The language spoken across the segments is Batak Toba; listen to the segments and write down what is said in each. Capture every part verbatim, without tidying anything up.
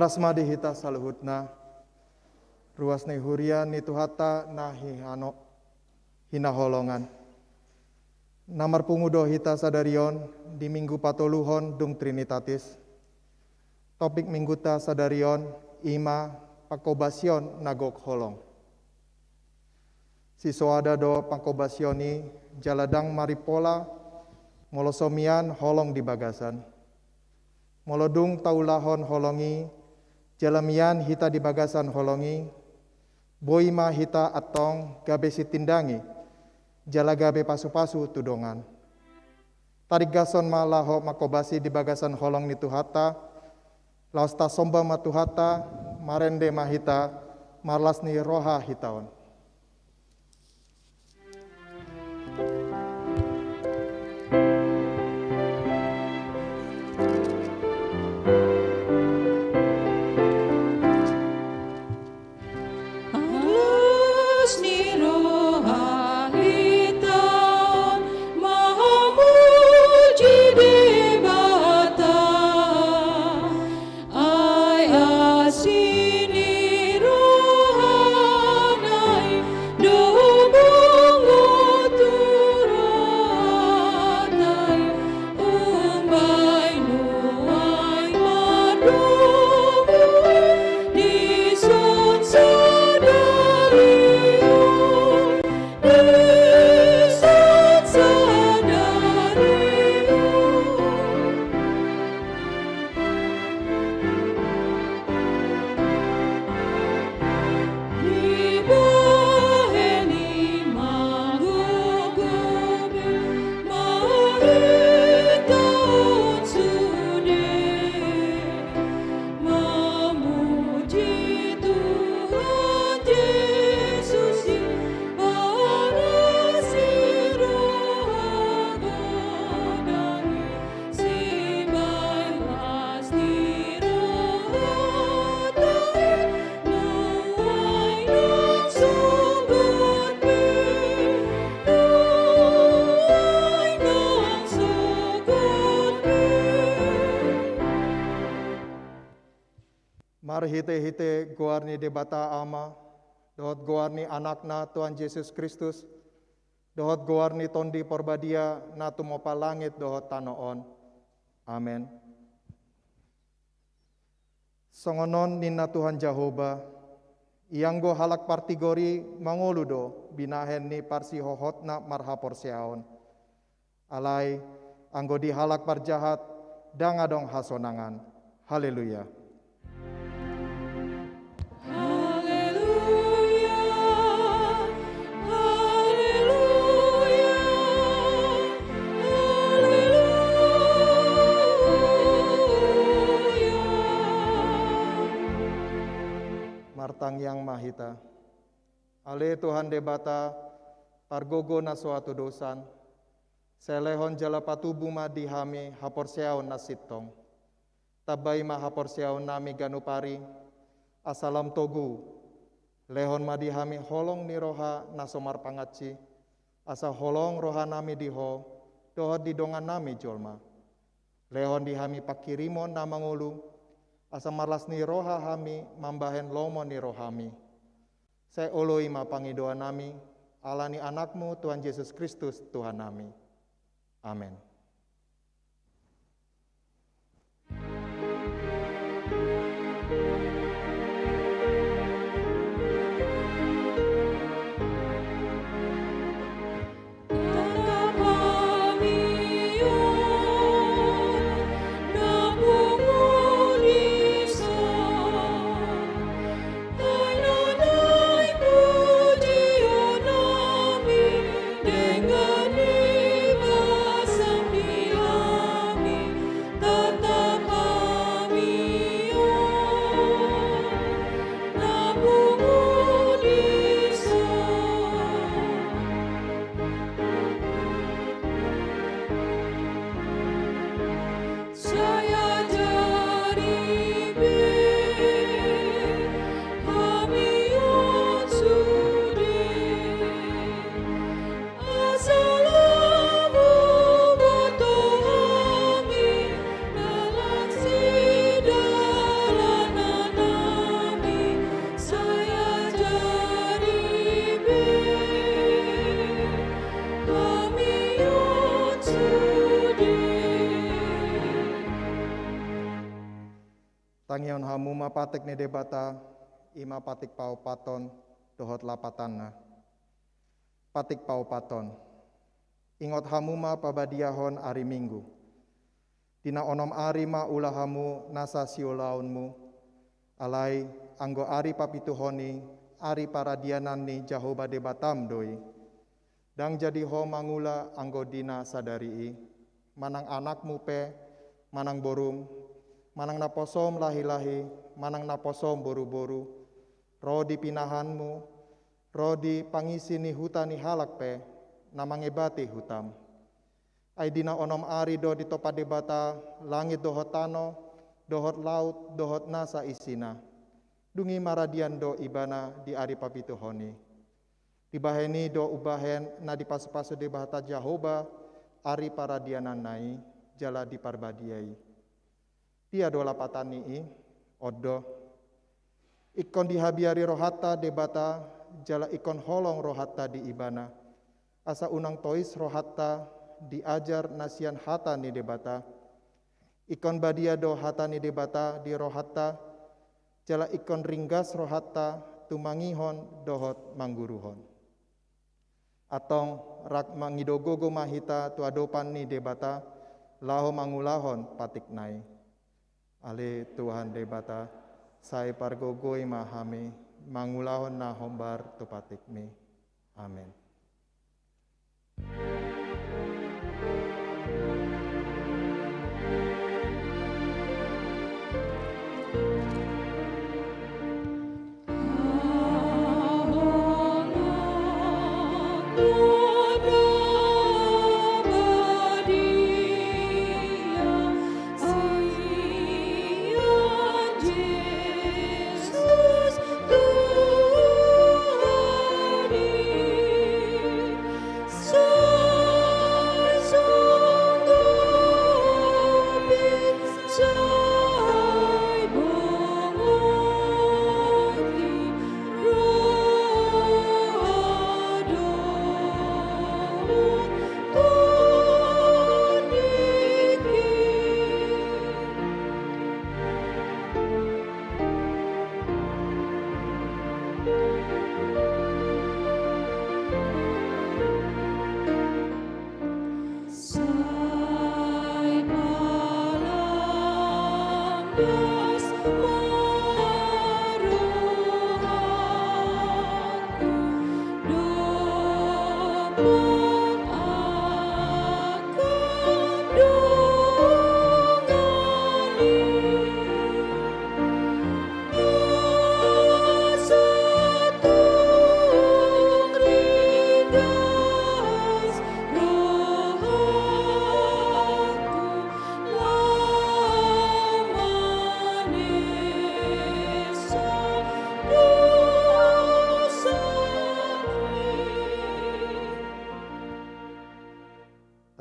Horas ma di hita saluhutna, ruas ni huria ni Tuhanta na hihano-, hinaholongan. Na marpungu do hita sadari on di Minggu patoluhon dung Trinitatis. Topik Mingguta sadari on i ma pangkobasion na gok holong. Sisoada do pangkobasion i jala ndang marimpola molo so mian holong di bagasan. Molo dung taulahon holong i, jala mian hita di bagasan holong i, boi ma hita antong gabe sitindangi, jala gabe pasupasu tu dongan. Taringgason ma laho mangkobasi di bagasan holong ni Tuhanta, laos tasomba ma Tuhanta, marende ma hita, marlas ni roha hita on. Las ni roha hita on mamuji Debata. Ai asi ni rohana i do bongot tu rohanta i, umbahen nuaeng mardomu i dison sadari on. Mamuji Tuhan Jesus i, paras ni roha godang i, sibaen las ni rohanta i, nuaeng nang sogot be, nuaeng nang sogot be. Marhitehite goar ni Debata Ama, dohot goar ni Anakna Tuhan Jesus Kristus, dohot goar ni Tondi Parbadia na tumompa langit dohot tano on. Amen. Songon on ninna Tuhan Jahowa, ianggo halak partigor i mangolu do binahen ni parsihohotna marhaporseaon. Alai, anggo di halak parjahat, ndang adong hasonangan. Haleluya. Haleluya, haleluya, haleluya. Martangiang ma hita. Ale Tuhan Debata, pargogo na so hatudosan, sai lehon jala patubu ma di hami haporseaon na sintong. Tambai ma haporseaonnami ganup ari, asa lam togu. Lehon ma di hami holong ni roha na so marpangansi, asa holong rohanami di Ho, dohot di dongannami jolma. Lehon di hami panghirimon na mangolu, asa marlas ni roha hami mambahen lomo ni rohami. Sai oloi ma pangidoannami, ala ni Anakmu Tuhan Jesus Kristus Tuhannami. Amen. Tangihon hamu ma patik ni Debata, i ma patik paopathon dohot lapatanna. Patik paopathon. Ingot hamu ma pabadiahon ari Minggu. Di na onom ari ma ula hamu nasa siulaonmu, alai anggo ari papituhon i, ari paradianan ni Jahowa Debatam do i. Ndang jadi ho mangula anggo di na sadari i, manang anakmu pe, manang borum, manang naposom lahilahi, manang naposom boruboru, ro di pinahanmu, ro di pangisi ni huta ni halak pe, na mangebati hutam. Ai di na onom ari do ditompa Debata langit dohot tano, dohot laut, dohot nasa isina. Dung i maradian do ibana di ari papituhon i. Dibahen i do umbahen na dipasupasu Debata Jahowa ari paradiananna i, jala diparbadia i. Dia do lapatan ni i, on do. Ingkon dihabiari rohanta Debata, jala ingkon holong rohanta di Ibana. Asa unang tois rohanta diajar na sian hata ni Debata. Ingkon badia do hata ni Debata di rohanta, jala ingkon ringgas rohanta tumangihon dohot mangguruhon. Antong rap mangido gogo ma hita tu adopan ni Debata, laho mangulahon patikna i. Ale Tuhan Debata, sai pargogoi ma hami, mangulahon na hombar tu patikmi. Amen.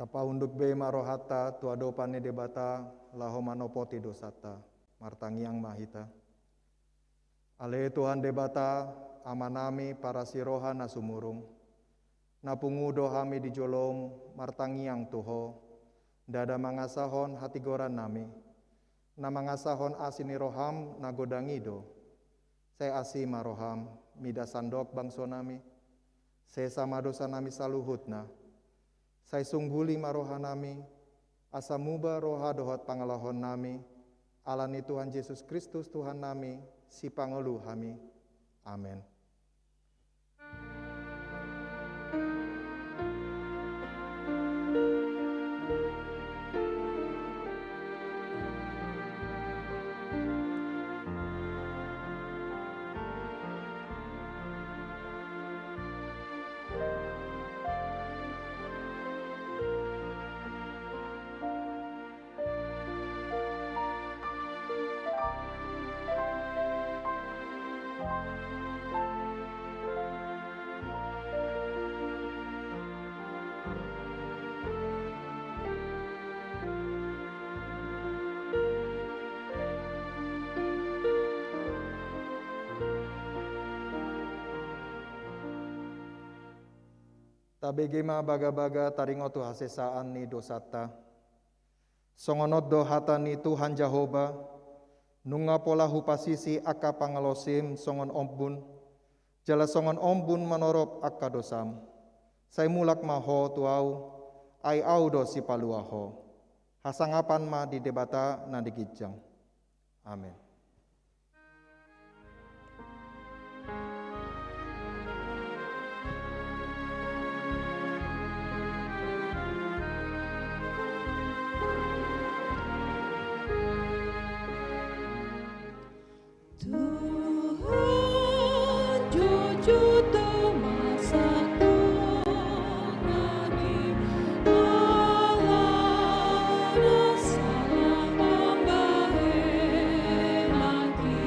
Tapaunduk be ma rohanta tu adopan ni Debata, laho manopoti dosanta. Martangiang ma hita. Ale Tuhan Debata, Amanami parasi roha na sumurung, na pungu do hami di jolom martangiang tu Ho, ndada mangasahon hatigorannami, na mangasahon asi ni roham na godang i do. Sai asi ma roham mida sandok bangsonami, sesa ma dosanami saluhutna. Sai sungguli ma rohanami, asa muba roha dohot pangalahonnami, ala ni Tuhan Jesus Kristus Tuhannami, Sipangolu hami. Amen. Tabege ma bagabaga taringot tu hasesaan ni dosanta. Songon on do hata ni Tuhan Jahowa, Nunga pola hupasisi angka pangalaosim songon ombun, jala songon ombun manorop angka dosam. Sai mulak ma ho tu ahu, ai ahu do sipalua ho. Hasangapan ma di Debata na di ginjang. Amen. Tuhan, jujur tu masa tua ni Allah, na salah mambahen lagi.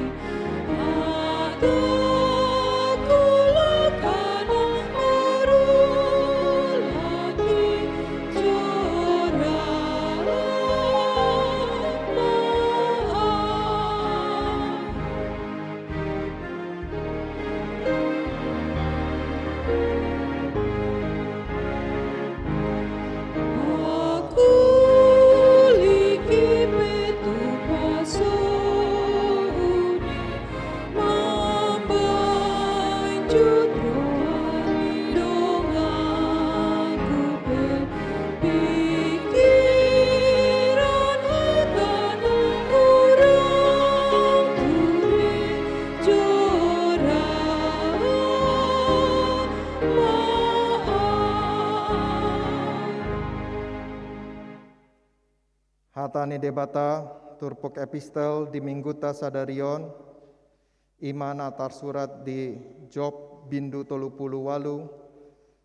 Hata ni Debata, turpuk epistel di minggunta sadari on, i ma na tarsurat di Job bindu tolu pulu ualu,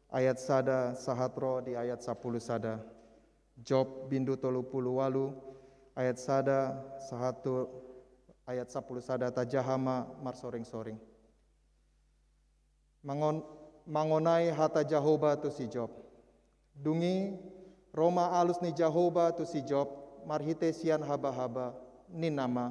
ayat sada sahat ro di ayat sampulu sada. Job bindu tolu pulu ualu, ayat sada sahat tu ayat sampulu sada. Tajaha ma marsoring-soring. Mangon-, mangonai hata Jahowa tu si Job. Dung i, ro ma alus ni Jahowa tu si Job marhite sian habahaba, ninna ma: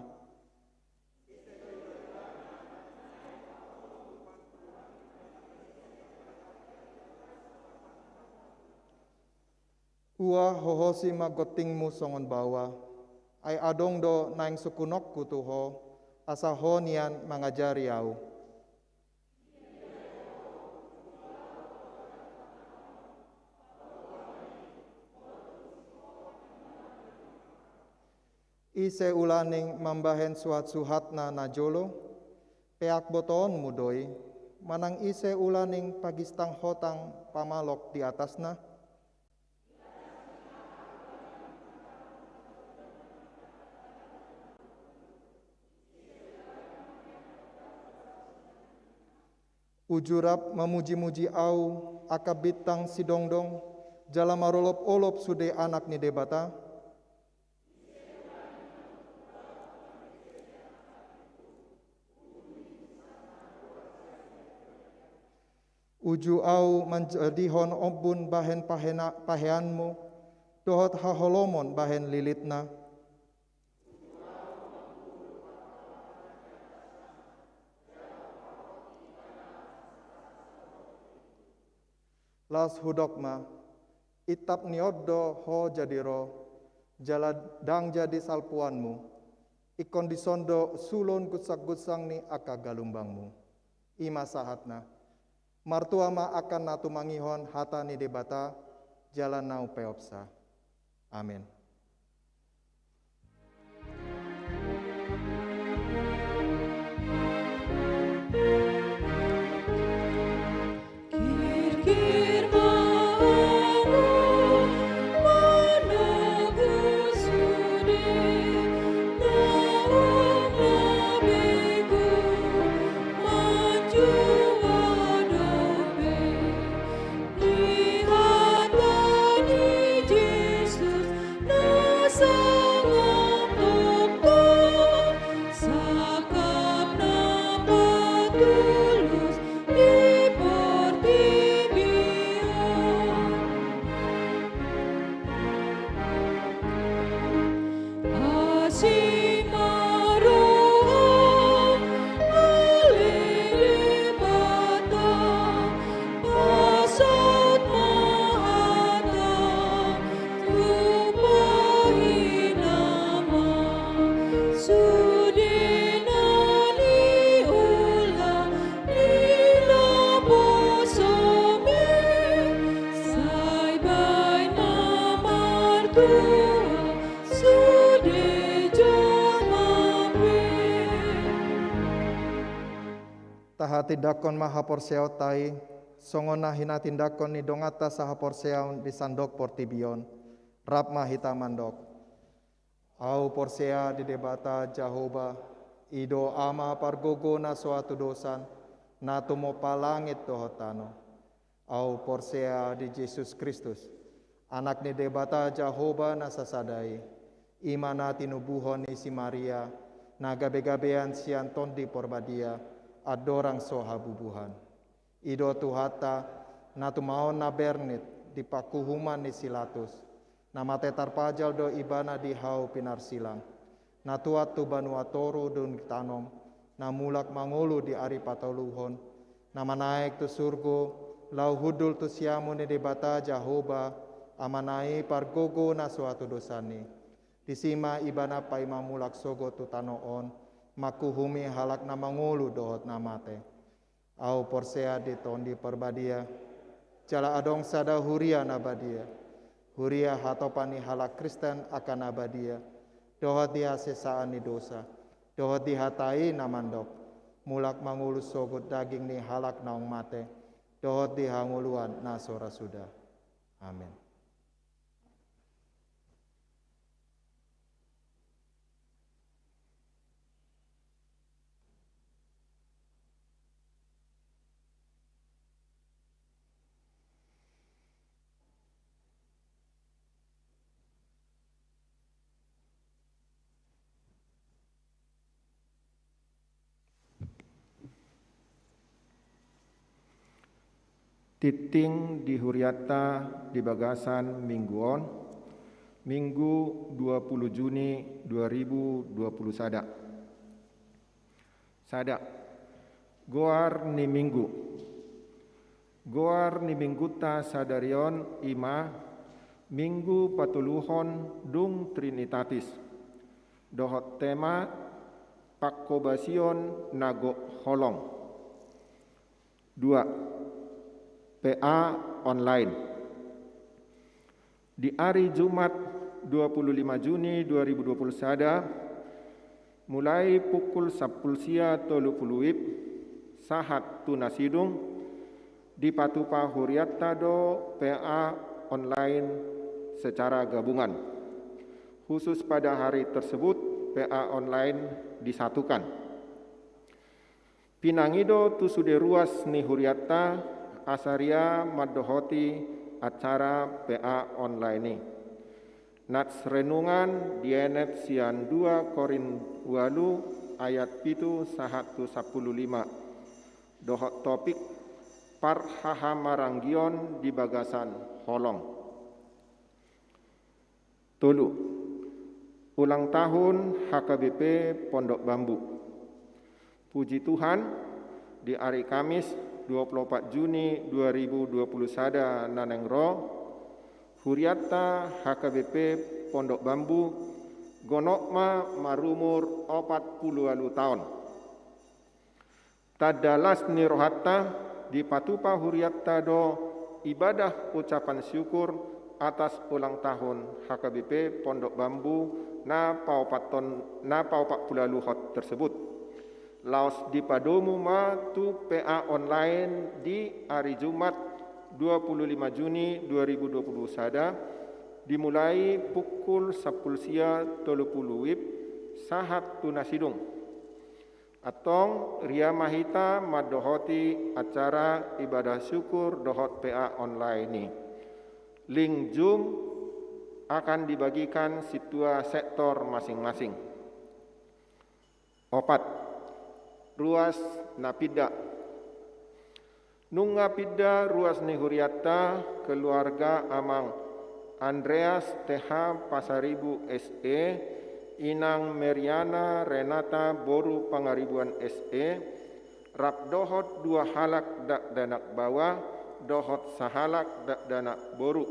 Ua hohosi ma gontingmu songon baoa, ai adong do naeng sungkunonku tu ho, asa ho nian mangajari ahu. Ise ulaning mambahen suhat-suhatna na jolo? Peak botoonmu do i. Manang ise ulaning pagistang hotang pamalok di atasna? Uju rap mamuji-muji ahu angka bintang sidongdong, jala marolop-olop sude anak ni Debata. Uju ahu manjadihon ombun bahen pahena-, paheanmu, dohot haholomon bahen lilitna. Laos hudok ma: Intap ni on do ho jadi ro, jala ndang jadi salpuanmu. Ingkon dison do sulon gunsang-gunsang ni angka galumbangmu. I ma sahatna. Martua ma angka na tumangihon hata ni Debata, jala na umpeopsa. Amen. Tindangkon ma haporseaonta i, songon na hinatindangkon ni donganta sahaporseaon di sandok portibi on. Rap ma hita mandok: Ahu porsea di Debata Jahowa, i do Ama pargogo na so hatudosan, na tumompa langit dohot tano. Ahu porsea di Jesus Kristus, Anak ni Debata Jahowa na sasada i, i ma na tinubuhon ni si Maria, na gabegabean sian Tondi Porbadia, andorang so habubuhan. I do Tuhanta, na tumaon na bernit di panguhuman ni si Latus, na mate tarpajal do Ibana di hau pinarsilang, na tuat tu banua toru dung ditanom, na mulak mangolu di ari patoluhon, na manaek tu surgo, laho hundul tu siamun ni Debata Jahowa, Amana i pargogo na so hatudosan i. Disi ma Ibana paima mulak sogot tu tano on, manguhumi halak na mangolu dohot na mate. Ahu porsea di Tondi Porbadia, jala adong sada huria na badia, huria hatopan ni halak Kristen angka na badia, dohot di hasesaan ni dosa, dohot di hata i na mandok: Mulak mangolu sogot daging ni halak naung mate, dohot di hangoluan na so ra suda. Amen. Tingting di hurianta di bagasan minggu on, Minggu dua puluh Juni dua ribu dua puluh sada. Sada. Goar ni minggu. Goar ni minggunta sadari on i ma Minggu patoluhon dung Trinitatis, dohot tema Pangkobasion na gok holong. Dua. P A online. Di ari Jumat dua puluh lima Juni dua ribu dua puluh sada, mulai pukul sampulu sia tolu pulu wib sahat tu na sidung, dipatupa hurianta do P A online secara gabungan. Khusus pada hari tersebut, P A online disatukan. Pinangido tu sude ruas ni hurianta asa ria mandohoti acara P A online i. Nats renungan dienet sian dua Korint ualu ayat pitu sahat tu sampulu lima, dohot topik parhahamaranggion di bagasan holong. Tolu. Ulang tahun H K B P Pondok Bambu. Puji Tuhan, di ari Kamis dua puluh opat Juni dua ribu dua puluh sada na naeng ro, hurianta H K B P Pondok Bambu gonop ma marumur opat pulu ualu taon. Tanda las ni rohanta, dipatupa hurianta do ibadah ucapan syukur atas ulang tahun H K B P Pondok Bambu na paopathon, na paopat pulu ualuhon tersebut. Laos dipadomu ma tu P A online di ari Jumat dua puluh lima Juni dua ribu dua puluh sada, dimulai pukul sampulu sia tolu pulu wib sahat tu na sidung. Antong ria ma hita mandohoti acara ibadah syukur dohot P A online i. Link Zoom akan dibagikan sintua sektor masing-masing. Opat. Ruas na pinda. Nunga pinda ruas ni hurianta keluarga Amang Andreas T H Pasaribu S E, Inang Meriana Renata boru Pangaribuan S E, rap dohot dua halak dakdanak baoa dohot sahalak dakdanak boru.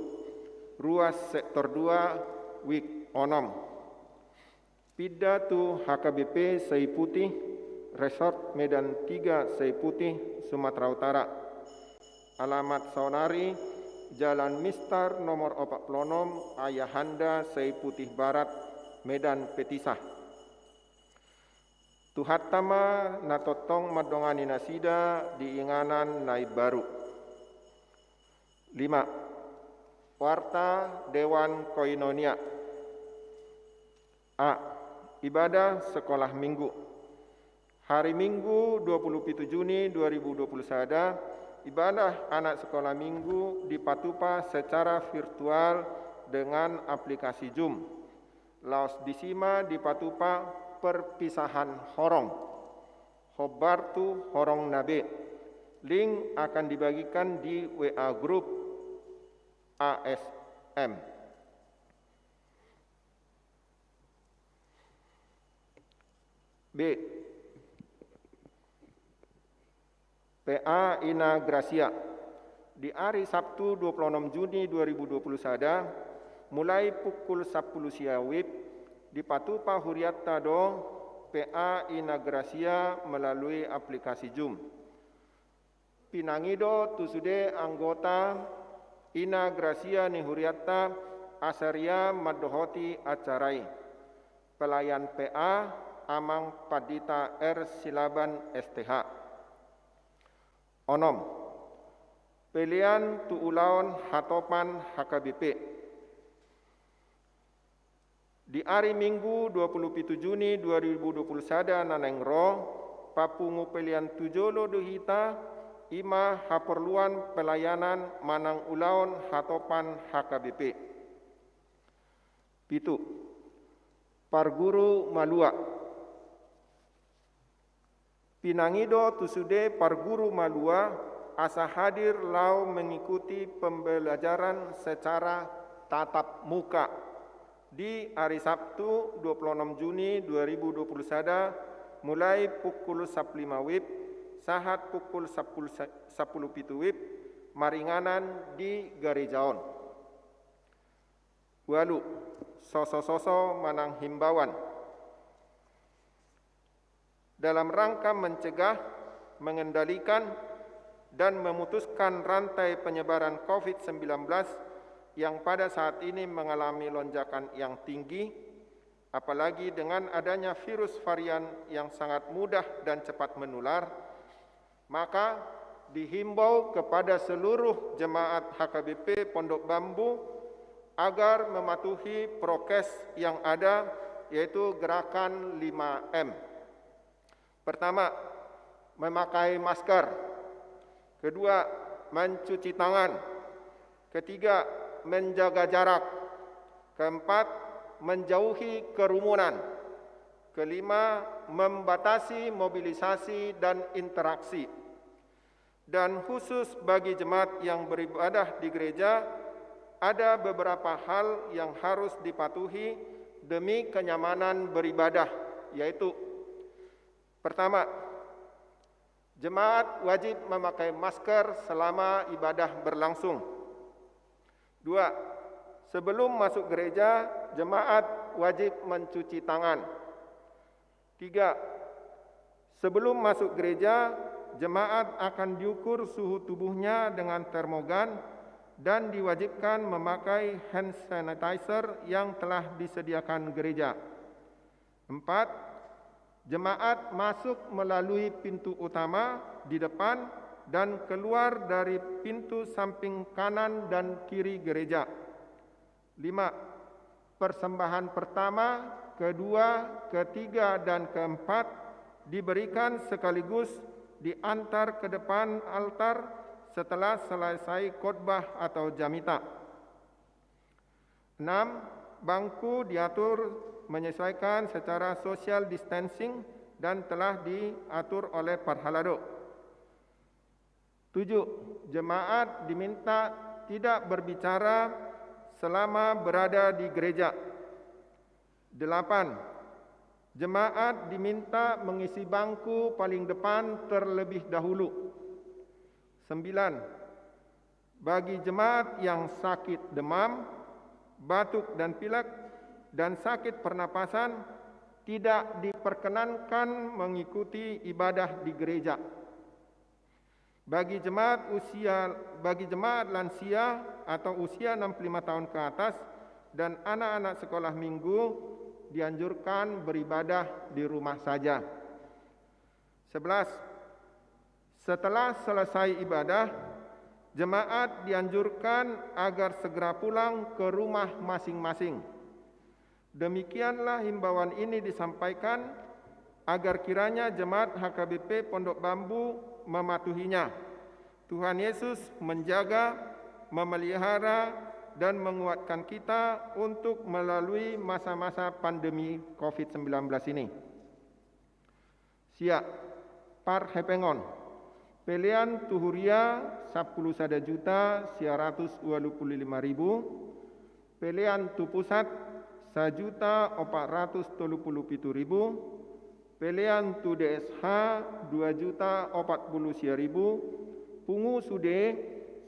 Ruas sektor dua, wik onom. Pinda tu H K B P Sei Putih, Resort Medan Tiga Sei Putih, Sumatera Utara. Alamat saonari, Jalan Mistar nomor opat pulu onom, Ayahanda Sei Putih Barat, Medan Petisah. Tuhanta ma na tongtong mandongani nasida di inganan na imbaru. Lima. Warta Dewan Koinonia. A. Ibadah Sekolah Minggu. Hari Minggu dua puluh pitu Juni dua ribu dua puluh sada, ibadah anak sekolah minggu dipatupa secara virtual dengan aplikasi Zoom. Laos disi ma dipatupa perpisahan horong. Hombar tu horong na be. Link akan dibagikan di W A grup A S M. B. P A Ina Gracia. Di ari Sabtu dua puluh enam Juni dua ribu dua puluh sada, mulai pukul sampulu sia WIB, dipatupa hurianta do P A Ina Gracia melalui aplikasi Zoom. Pinangido tu sude anggota Ina Gracia ni hurianta asa ria mandohoti acara i. Pelayan P A, Amang Pandita R Silaban, S T H. Onom. Pelean tu ulaon hatopan H K B P. Di ari Minggu dua puluh pitu Juni dua ribu dua puluh sada na naeng ro, papungu pelean tu jolo do hita, i ma haporluan pelayanan manang ulaon hatopan H K B P. Pitu. Parguru malua. Pinangido tu sude parguru malua asa hadir laho mengikuti pembelajaran secara tatap muka di ari Sabtu dua puluh enam Juni dua ribu dua puluh sada, mulai pukul sampulu lima WIB sahat pukul sampulu, sampulu pitu WIB, maringanan di gareja on. Ualu. Sosososo manang himbauan. Dalam rangka mencegah, mengendalikan, dan memutuskan rantai penyebaran covid sembilan belas yang pada saat ini mengalami lonjakan yang tinggi, apalagi dengan adanya virus varian yang sangat mudah dan cepat menular, maka dihimbau kepada seluruh jemaat H K B P Pondok Bambu agar mematuhi prokes yang ada, yaitu gerakan lima M. Pertama, memakai masker. Kedua, mencuci tangan. Ketiga, menjaga jarak. Keempat, menjauhi kerumunan. Kelima, membatasi mobilisasi dan interaksi. Dan khusus bagi jemaat yang beribadah di gereja, ada beberapa hal yang harus dipatuhi demi kenyamanan beribadah, yaitu: pertama, jemaat wajib memakai masker selama ibadah berlangsung. Dua, sebelum masuk gereja, jemaat wajib mencuci tangan. Tiga, sebelum masuk gereja, jemaat akan diukur suhu tubuhnya dengan termogan dan diwajibkan memakai hand sanitizer yang telah disediakan gereja. Empat, jemaat masuk melalui pintu utama di depan dan keluar dari pintu samping kanan dan kiri gereja. Lima, persembahan pertama, kedua, ketiga, dan keempat diberikan sekaligus diantar ke depan altar setelah selesai khotbah atau jamita. Enam, bangku diatur menyesuaikan secara social distancing dan telah diatur oleh parhalado. Tujuh, jemaat diminta tidak berbicara selama berada di gereja. Delapan, jemaat diminta mengisi bangku paling depan terlebih dahulu. Sembilan, bagi jemaat yang sakit demam, batuk dan pilek, dan sakit pernapasan, tidak diperkenankan mengikuti ibadah di gereja. Bagi jemaat usia, bagi jemaat lansia atau usia enam puluh lima tahun ke atas dan anak-anak sekolah minggu dianjurkan beribadah di rumah saja. Sebelas. Setelah selesai ibadah, jemaat dianjurkan agar segera pulang ke rumah masing-masing. Demikianlah himbauan ini disampaikan agar kiranya jemaat H K B P Pondok Bambu mematuhinya. Tuhan Yesus menjaga, memelihara, dan menguatkan kita untuk melalui masa-masa pandemi covid sembilan belas ini. Sia, parhepengon. Pelean tu huria sampulu sada juta sia ratus ualu pulu lima ribu, pelean tu pusat sajuta opat ratus tolu pulu pitu ribu, pelean tu D S H dua juta opat pulu sia ribu, pungu sude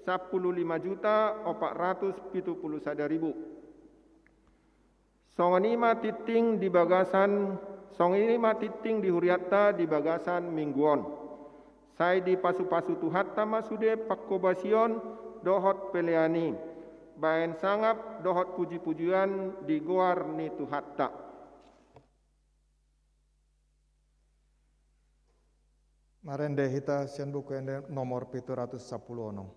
sampulu lima juta opat ratus pitu pulu sada ribu. Songon i ma tingting di bagasan, songon i ma tingting di hurianta di bagasan minggu on. Sai dipasu-pasu Tuhanta ma sude panghobasion dohot pelean i, bahen sangap dohot puji-pujian di goar ni Tuhanta. Marende hita sian Buku Ende nomor pitu ratus sampulu onom.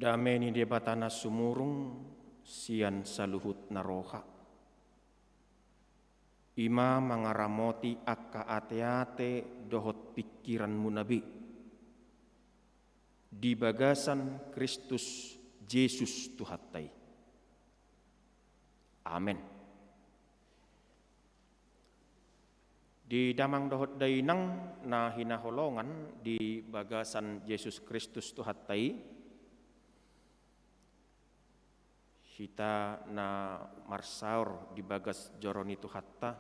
Dame ni Debata na sumurung sian saluhut na roha, i ma mangaramoti angka ateate dohot pingkiranmuna be, di bagasan Kristus Jesus Tuhanta i. Amen. Di damang dohot dainang na hinaholongan di bagasan Jesus Kristus Tuhanta i, Hita na marsaor di bagas joro ni Tuhanta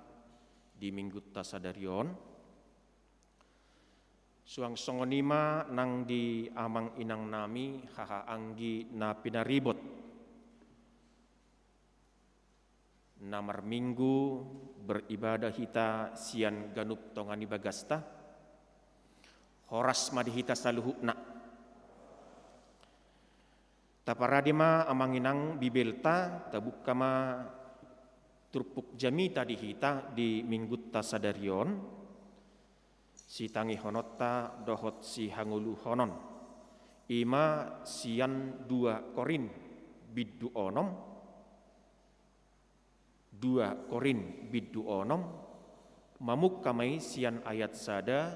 di minggunta sadari on. Suang songon i ma nang di amang inang nami, haha anggi na pinaribot. Na marminggu beribadah hita sian ganup tonga ni bagasta. Horas ma di hita saluhutna. Taparade ma amang inang Bibelta, tabuka ma turpuk jamita di hita di minggunta sadari on. Sitangihononta dohot sihangoluhonon, i ma sian dua Korint bindu onom. Dua Korint bindu onom. Mamungka ma i sian ayat sada,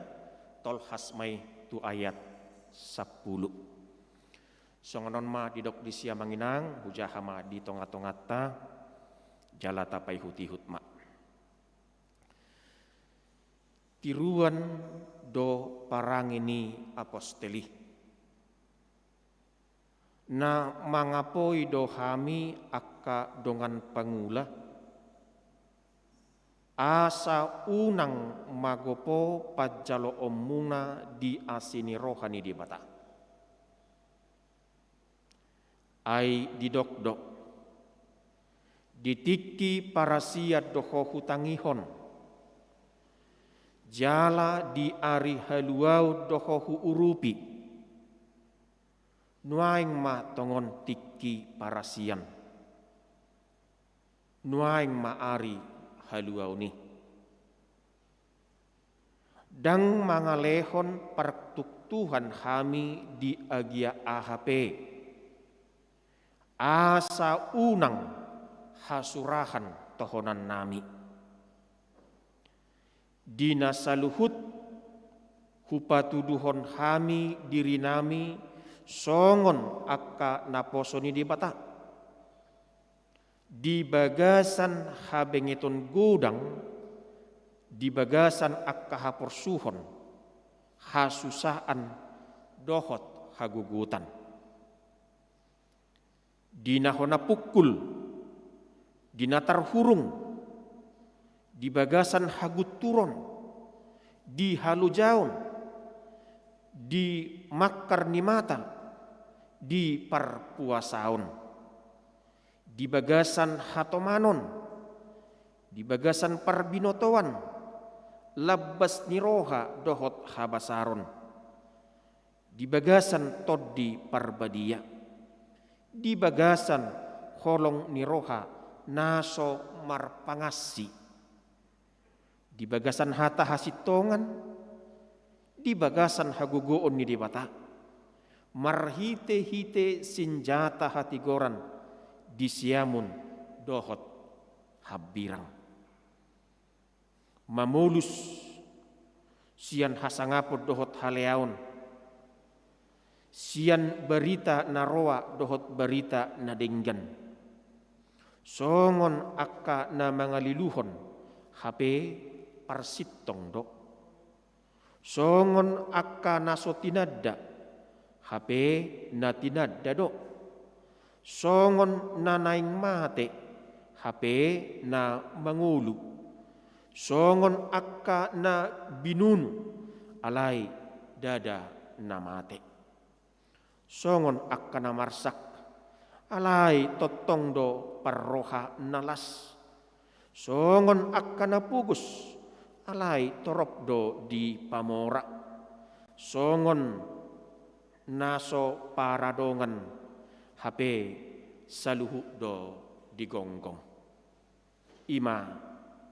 tolhas ma i tu ayat sampulu. Songon on ma didok disi amang inang, hujaha ma di tongatonganta, jala tapaihutihut ma. Tiruan do parange ni apostel i. Na mangapoi do hami angka dongan pangula, asa unang magopo panjaloonmuna di asi ni roha ni Debata. Ai didok do, di tingki parasian do ho hutangihon, jala di ari haluaon do ho huurupi. Nuaeng ma tongon tingki parasian. Nuaeng ma ari haluaon i. Ndang mangalehon partuktuhan hami di agia aha pe, asa unang hasurahan tohonannami. Di na saluhut hupatuduhon hami dirinami songon angka naposo ni Debata. Di bagasan habengeton godang, di bagasan angka haporsuhon, hasusaan, dohot hagogotan. Di na hona pungkul, di na tarhurung, di bagasan hagunturon, di halojaon, di mangkar ni mata, di parpuasaon, di bagasan hatomanon, di bagasan parbinotoan, lambas ni roha dohot habasaron, di bagasan Tondi Parbadia, di bagasan holong ni roha na so marpangansi, di bagasan hata hasintongan, di bagasan hagogoon ni Debata, marhitehite sinjata hatigoran di siamun dohot hambirang. Mamolus sian hasangapon dohot haleaon, sian barita na roa dohot barita na denggan. Songon angka na mangaliluhon, hape parsintong do. Songon angka na so tinanda, hape na tinanda do. Songon na naeng mate, hape na mangolu. Songon angka na binunu, alai ndada na mate. Songon angka na marsak, alai tongtong do parroha na las. Songon angka na pogos, alai torop do dipamora. Songon na so paradongan, hape saluhut do digonggong. I ma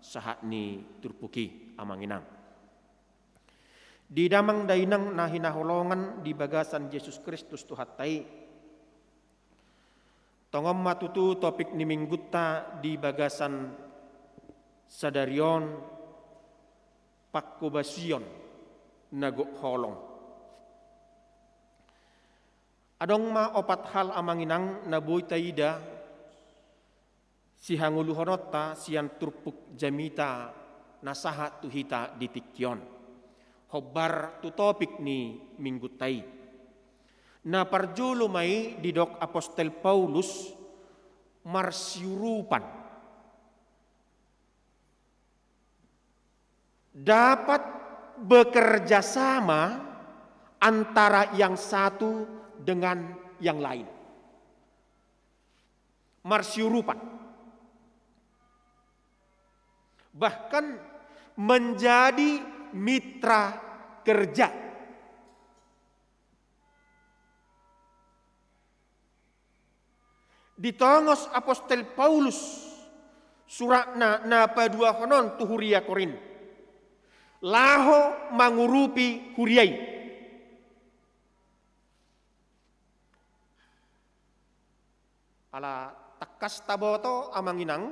sahat ni turpuk i, amang inang. Di damang dainang na hinaholongan di bagasan Jesus Kristus Tuhanta i. Tongon ma tutu topik ni minggunta di bagasan sadari on, pangkobasion na gok holong. Adong ma opat hal, amang inang, na boi taida sihangoluhononta sian turpuk jamita na sahat tu hita di tingki on, hombar tu topik ni minggunta i. Na parjolo ma i didok apostel Paulus Marsiurupan. Dapat bekerja sama antara yang satu dengan yang lain. Marsiurupan. Bahkan menjadi mitra kerja. Ditongos apostel Paulus suratna na paduahon on tu huria Korint, laho mangurupi huria i. Ala tangkas taboto, amang inang,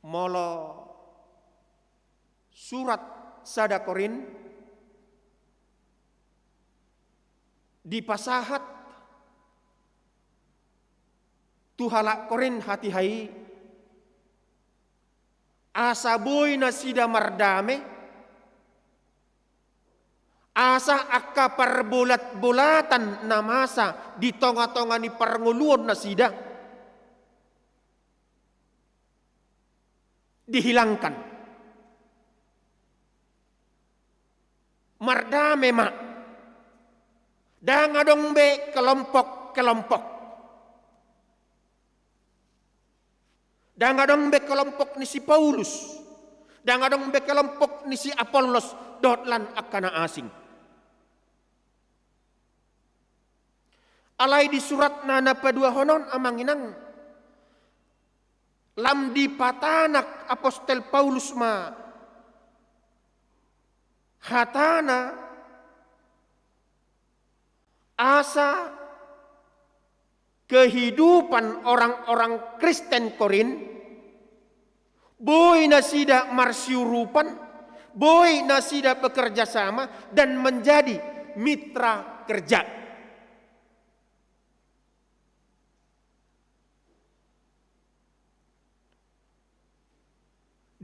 molo surat sada Korint dipasahat tu halak Korint hatiha i, asa boi nasida mardame, asa angka parbolatbolatan na masa di tongatonga ni parngoluon nasida dihilangkan. Mardame ma. Ndang adong be kelompok-kelompok. Ndang adong be kelompok ni si Paulus. Ndang adong be kelompok ni si Apollos dohot lan angka na asing. Alai di suratna na paduahon on, amang inang, lam dipatanak apostel Paulus ma hatana, asa kehidupan orang-orang Kristen Korint, boi nasida marsiurupan, boi nasida bekerja sama dan menjadi mitra kerja.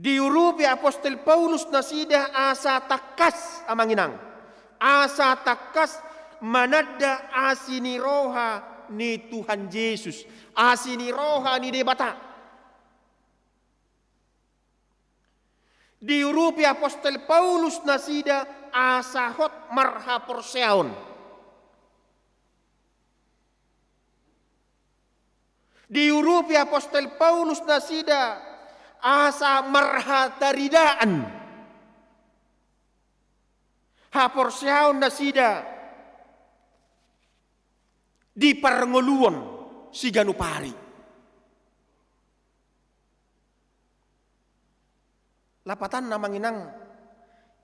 Diurupi apostel Paulus nasida asa tangkas, amang inang, asa tangkas mananda asi ni roha ni Tuhan Jesus, asi ni roha ni Debata. Diurupi apostel Paulus nasida asa hot marhaporseaon. Diurupi apostel Paulus nasida asa marhataridaan haporseaon nasida di parngoluon siganup ari. Lapatanna, amang inang,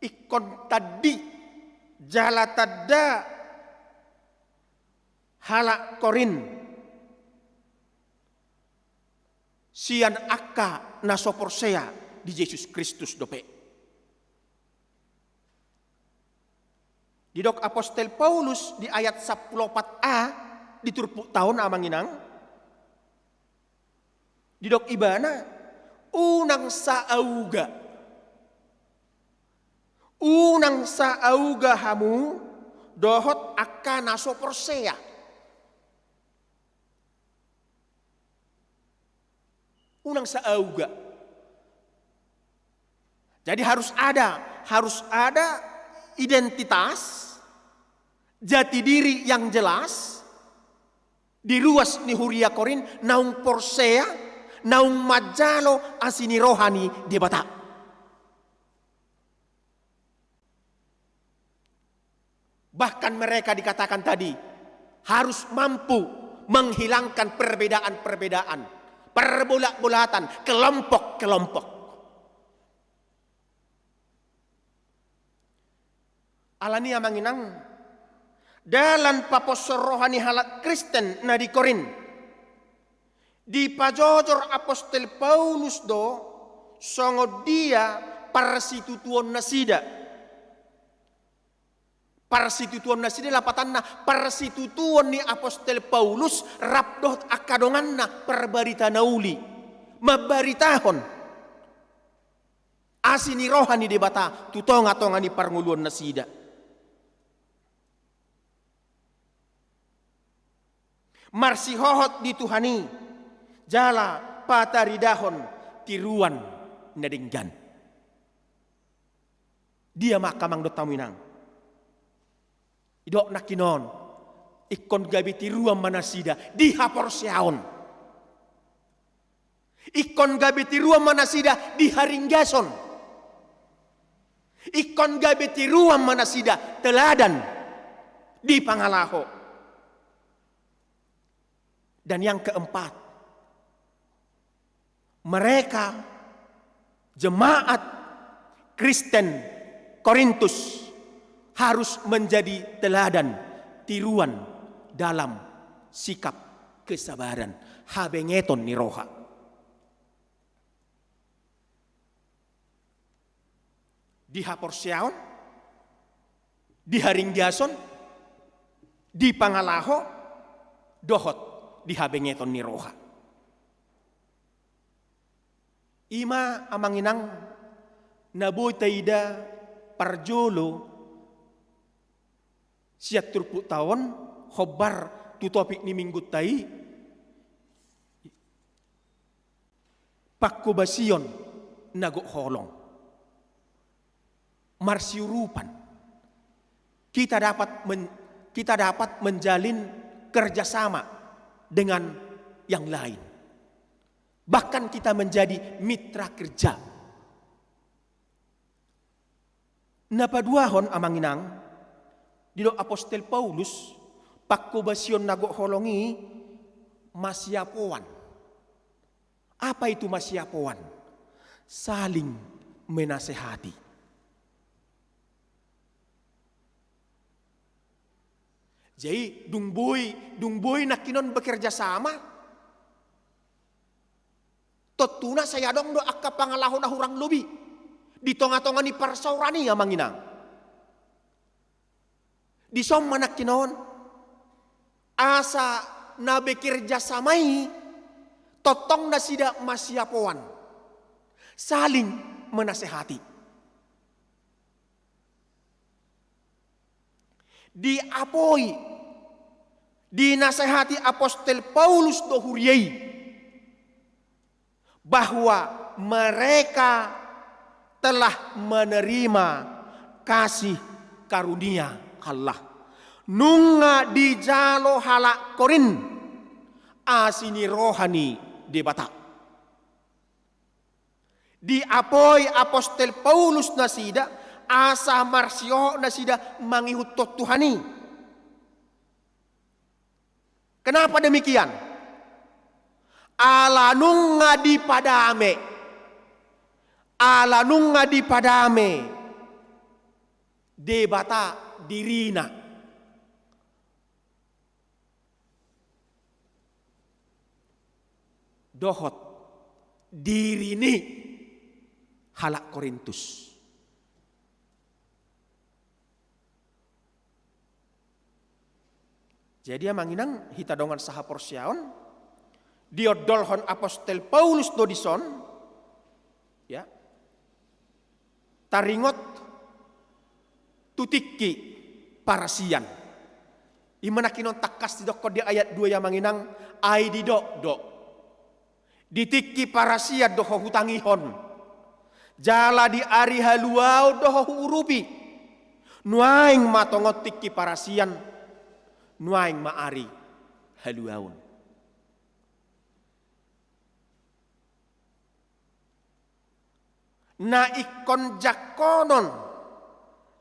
ingkon tandi jala tanda halak Korint sian angka na so porsea di Jesus Kristus dope. Didok apostel Paulus di ayat sampulu opat a di turpukta on, amang inang, didok ibana, unang saauga, unang saauga hamu dohot angka na so porsea. Unang saauga. Jadi harus ada, harus ada identitas, jati diri yang jelas di ruas ni huria Korint, naung porsea, naung manjalo asi ni roha ni Debata. Bahkan mereka dikatakan tadi harus mampu menghilangkan perbedaan-perbedaan, perbolat-bolatan, kelompok-kelompok. Alani, amang inang, dalan paposhon roha ni halak Kristen na di Korint dipajojor apostel Paulus do songon dia parsitutuon nasida. Parsitutuon nasida lapatanna, parsitutuon ni apostel Paulus rap dohot angka donganna parbarita na uli, mambaritahon asi ni roha ni Debata tu tongatonga ni parngoluon nasida. Marsihohot di Tuhan i, jala pataridahon tiruan na denggan. Dia ma angka amang dohot hamu inang? Didok nangkin on, ingkon gabe tiruan ma nasida di haporseaon. Ingkon gabe tiruan ma nasida di haringgason. Ingkon gabe tiruan ma nasida teladan di pangalaho. Dan yang keempat, mereka, jemaat Kristen Korintus, harus menjadi teladan, tiruan dalam sikap kesabaran, habengeton ni roha. Di haporseaon, di haringgason, di pangalaho, dohot di habengeton ni roha. I ma amang inang na boi taida parjolo sian turpukta on, hombar tu topik ni minggunta i, pangkobasion na gok holong. Marsiurupan. Kita dapat men-, kita dapat menjalin kerjasama dengan yang lain. Bahkan kita menjadi mitra kerja. Na paduahon amang inang, didok apostel Paulus, pangkobasion na gok holong i masiapoan. Apa itu masiapoan? Saling menasehati. Jadi, dung boi, dung boi nangkin on bekerja sama, tontuna sai adong do angka pangalaho na hurang lobi di tonga-tonga ni parsaoran i amang inang. Dison ma nangkin on, asa na bekerja sama i tongtong nasida masiapoan, saling menasehati. Diapoi, dinasehati apostel Paulus do huria i bahwa mereka telah menerima kasih karunia Allah. Nunga dijalo halak Korint asi ni roha ni Debata. Diapoi apostel Paulus nasida asa marsihohot nasida mangihuthon Tuhan i. Kenapa demikian? Ala nunga dipadame, ala nunga dipadame Debata dirina dohot diri ni halak Korintus. Jadi amang inang, hita dongan sahaporseaon, diondolhon apostel Paulus do dison, ya, taringot tu tingki parasian. I ma nangkin on tangkas didokkon di ayat dua i amang inang, ai didok do, di tingki parasian do ho hutangihon, jala di ari haluaon do ho huurupi. Nuaeng ma tongon tingki parasian, nuaeng ma ari haluaon. Na ingkon jangkonon,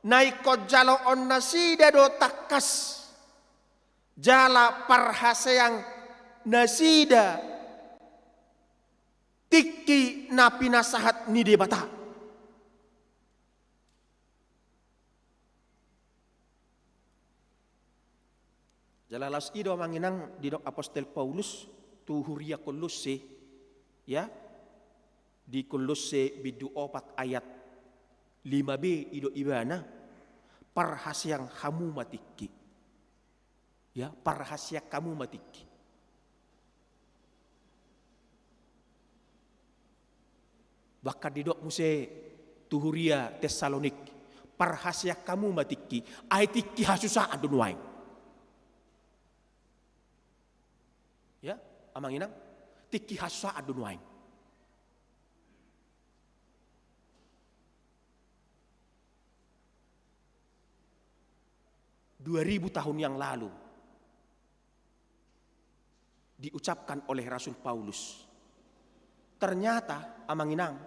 na ingkon jaloon nasida do tangkas jala parhaseang nasida tingki na pinasahat ni Debata. Jala laos i do amang inang didok apostel Paulus tu huria Kolosse, ya, di Kolosse bindu opat ayat lima b, didok ibana, parhaseang hamu ma tingki. Ya, parhaseang hamu ma tingki. Bahkan didok muse tu huria Tessalonik, parhaseang hamu ma tingki, ai tingki hasusaan do nuaeng. Ya, amang inang. Tingki hasusaan do nuaeng. Dua ribu tahun yang lalu diucapkan oleh Rasul Paulus, ternyata, Amang Inang,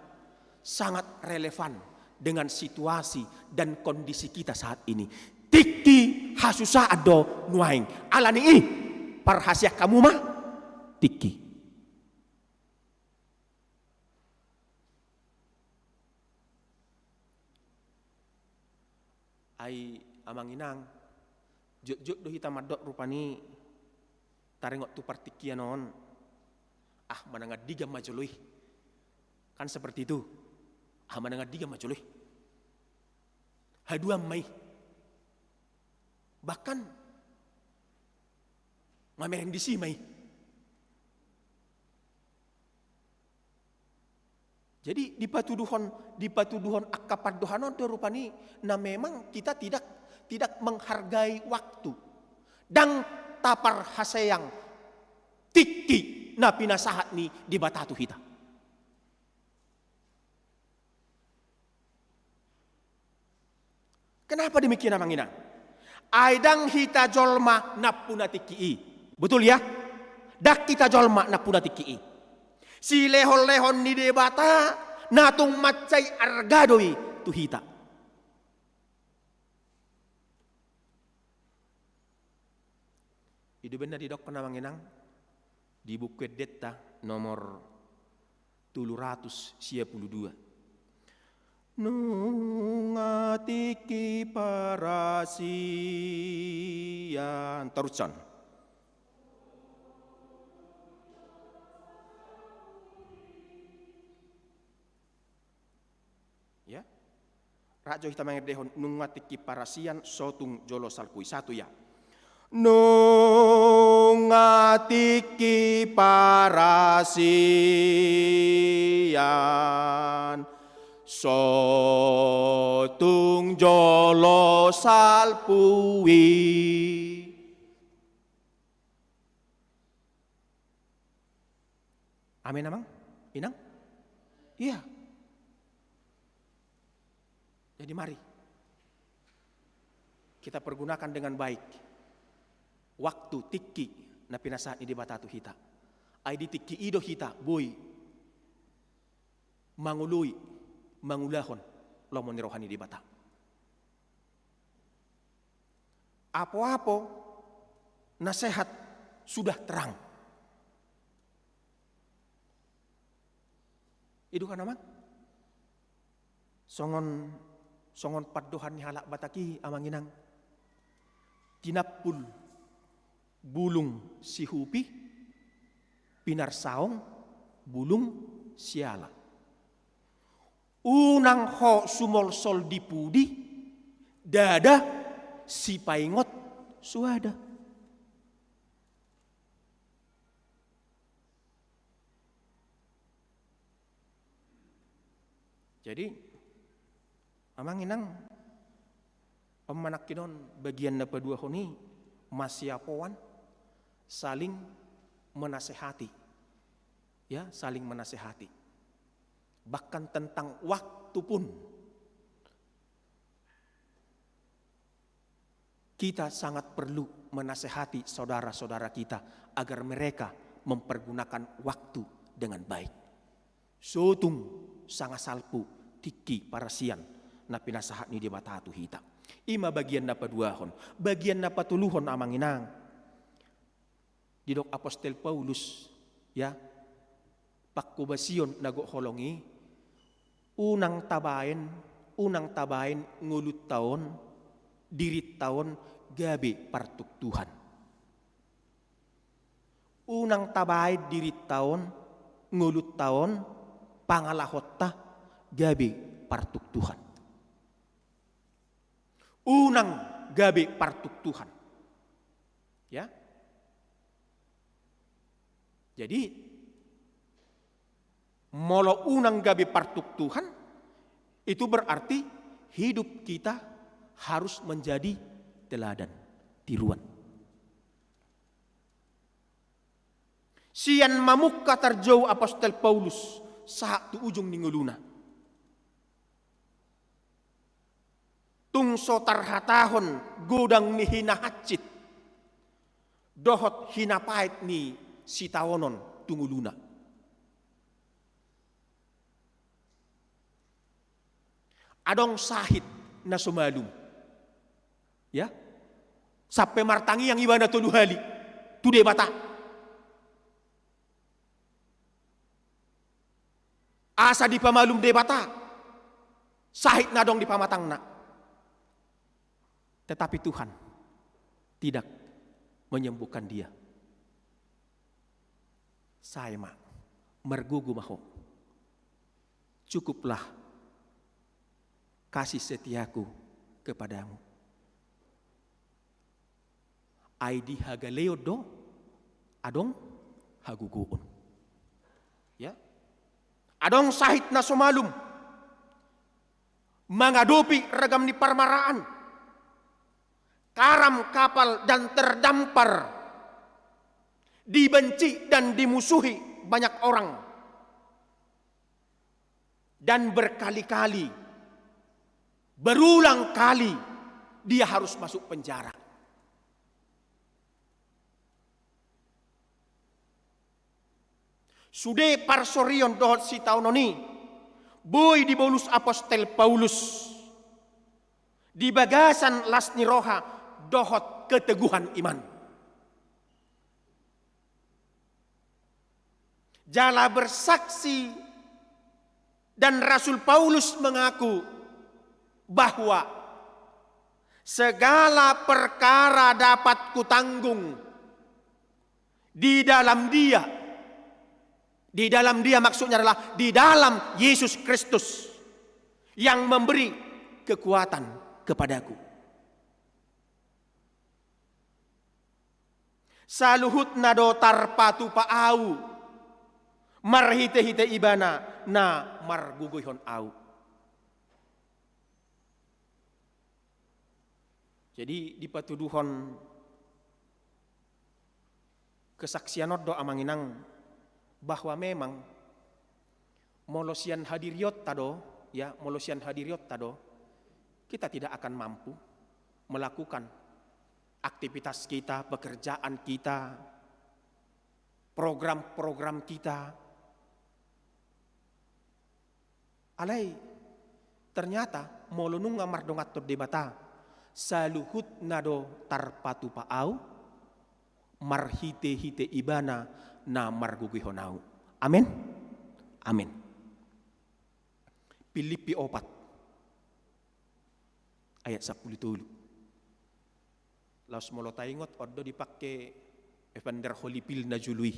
sangat relevan dengan situasi dan kondisi kita saat ini. Tingki hasusaan do nuaeng. Alani i, parhasian hamu ma tingki. Ai, Amang Inang, jotjot do hita mandok rupani taringot tu partingkian on, ah, manang andigan ma jolo i. Kan seperti itu. Ah, manang andigan ma jolo i. Haduan ma i. Bahkan mamereng disi ma i. Jadi dipatuduhon, dipatuduhon angka pandohan on do rupani, na memang kita tidak, tidak menghargai waktu. Ndang taparhaseang tingki na pinasahat ni Debata tu hita. Kenapa demikian, Amang Inang? Ai ndang hita jolma nampuna tingki i. Betul ya? Ndang hita jolma nampuna tingki i. Silehonlehon ni Debata na tung mansai arga do i tu hita. I do umbahen na didokkon, Amang Inang, di Buku Endenta nomor tolu ratus sia pulu dua. Nunga tingki parasian. Tarushon. Ya. Rap jo hita mangendehon, nunga tingki parasian, so tung jolo salpu i. Satu ya. Nunga tingki parasian, so tung jolo salpu i. Amin, Amang Inang? Iya. Jadi mari kita pergunakan dengan baik waktu, tingki na pinasahat ni Debata tu hita. Ai di tingki i do hita boi mangoloi, mangulahon lomo ni roha ni Debata. Apo-apo nasehat sudah terang. I do kan, Amang? Songon, songon pandohan ni halak Batak i, Amang Inang. Tinampul bulung sihupi, pinarsaong bulung siala. Unang ho sumolsol di pudi, ndada sipaingot suada. Jadi, Amang Inang, on ma nangkin on bagian na paduahon i, masiapoan, saling menasehati. Ya, saling menasehati. Bahkan tentang waktu pun kita sangat perlu menasehati saudara-saudara kita agar mereka mempergunakan waktu dengan baik. So tung sanga salpu tingki parasian na pinasahat ni Debata tu hita. I ma bagian na paduahon. Bagian na patoluhon, Amang Inang. Didok Apostel Paulus, ya, pangkobasion na gok holong i, unang tabaen, unang tabaen ngolunta on, dirinta on gabe partuktuhan. Unang tabaen dirinta on, ngolunta on, pangalahonta gabe partuktuhan. Unang gabe partuktuhan. Ya. Jadi, molo unang gabe partuktuhan, itu berarti hidup kita harus menjadi teladan, tiruan. Sian mamungka tarjou apostel Paulus sahat tu ujung ni ngoluna. Tung so tarhatahon godang ni hinahansit dohot hinapaet ni sitaonon tu ngoluna. Adong sahit na so malum. Ya. Sampe martangiang ibana tolu hali tu Debata. Asa dipamalum Debata sahit na adong di pamatangna. Tetapi Tuhan tidak menyembuhkan dia. Sae ma, margogo ma ho. Cukuplah kasih setiaku kepadamu. Ai di hagaleon do adong hagogoon. Ya. Adong sahit na so malum mangadopi ragam ni parmaraan. Karam kapal dan terdampar. Dibenci dan dimusuhi banyak orang. Dan berkali-kali, berulang kali dia harus masuk penjara. Sude parsorion dohot sitaonon i boi dibolus apostel Paulus di bagasan las ni roha dohot keteguhan iman. Jala bersaksi dan Rasul Paulus mengaku bahwa segala perkara dapat kutanggung di dalam Dia. Di dalam Dia maksudnya adalah di dalam Yesus Kristus yang memberi kekuatan kepadaku. Saluhutna do tarpatupa ahu marhite-hite Ibana na margogoihon ahu. Jadi dipatuduhon kesaksian on do amang inang bahwa memang molo sian hadirionta do, ya, molo sian hadirionta do, kita tidak akan mampu melakukan aktivitas kita, pekerjaan kita, program-program kita. Alai ternyata molo nunga mardonganhon Debata, saluhutna do tarpatupa ahu marhite-hite Ibana na margogoihon ahu. Amen. Amen. Pilippi opat ayat sampulu tolu. Laos molo taingot on do dipake Evander Holyfield na jolo i.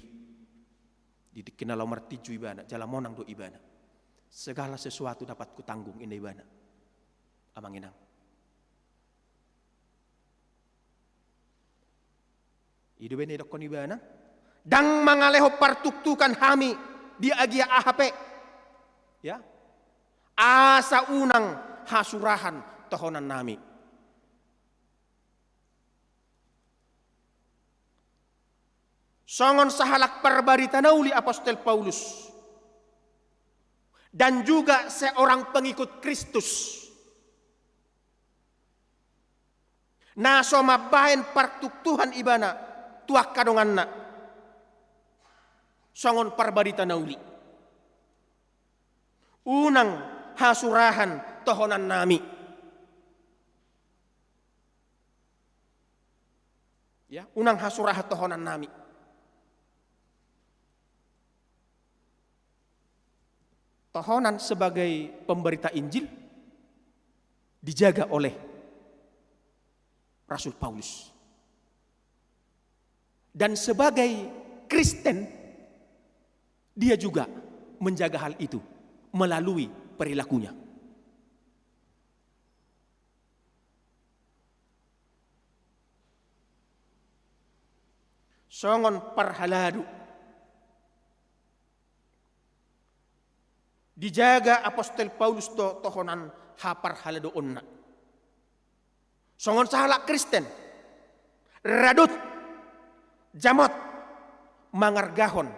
Di tingki na laho martinju ibana, jala monang do ibana. Segala sesuatu dapat kutanggung, ninna ibana. Amang inang. I do bene didokkon ibana, ndang mangalehon partuktukan hami di agia aha pe. Ya. Asa unang hasurahan tohonannami. Songon sahalak parbarita na uli apostel Paulus dan juga seorang pengikut Kristus. Na so mambahen partuktuhan ibana tu angka donganna. Songon parbarita na uli. Unang hasurahan tohonannami. Ya, unang hasurahan tohonannami. Tohonan sebagai pemberita Injil dijaga oleh Rasul Paulus. Dan sebagai Kristen, dia juga menjaga hal itu melalui perilakunya. Songon parhalado. Dijaga apostel Paulus do tohonan haparhaladoonna. Songon sahalak Kristen, radut, jamot, mangargahon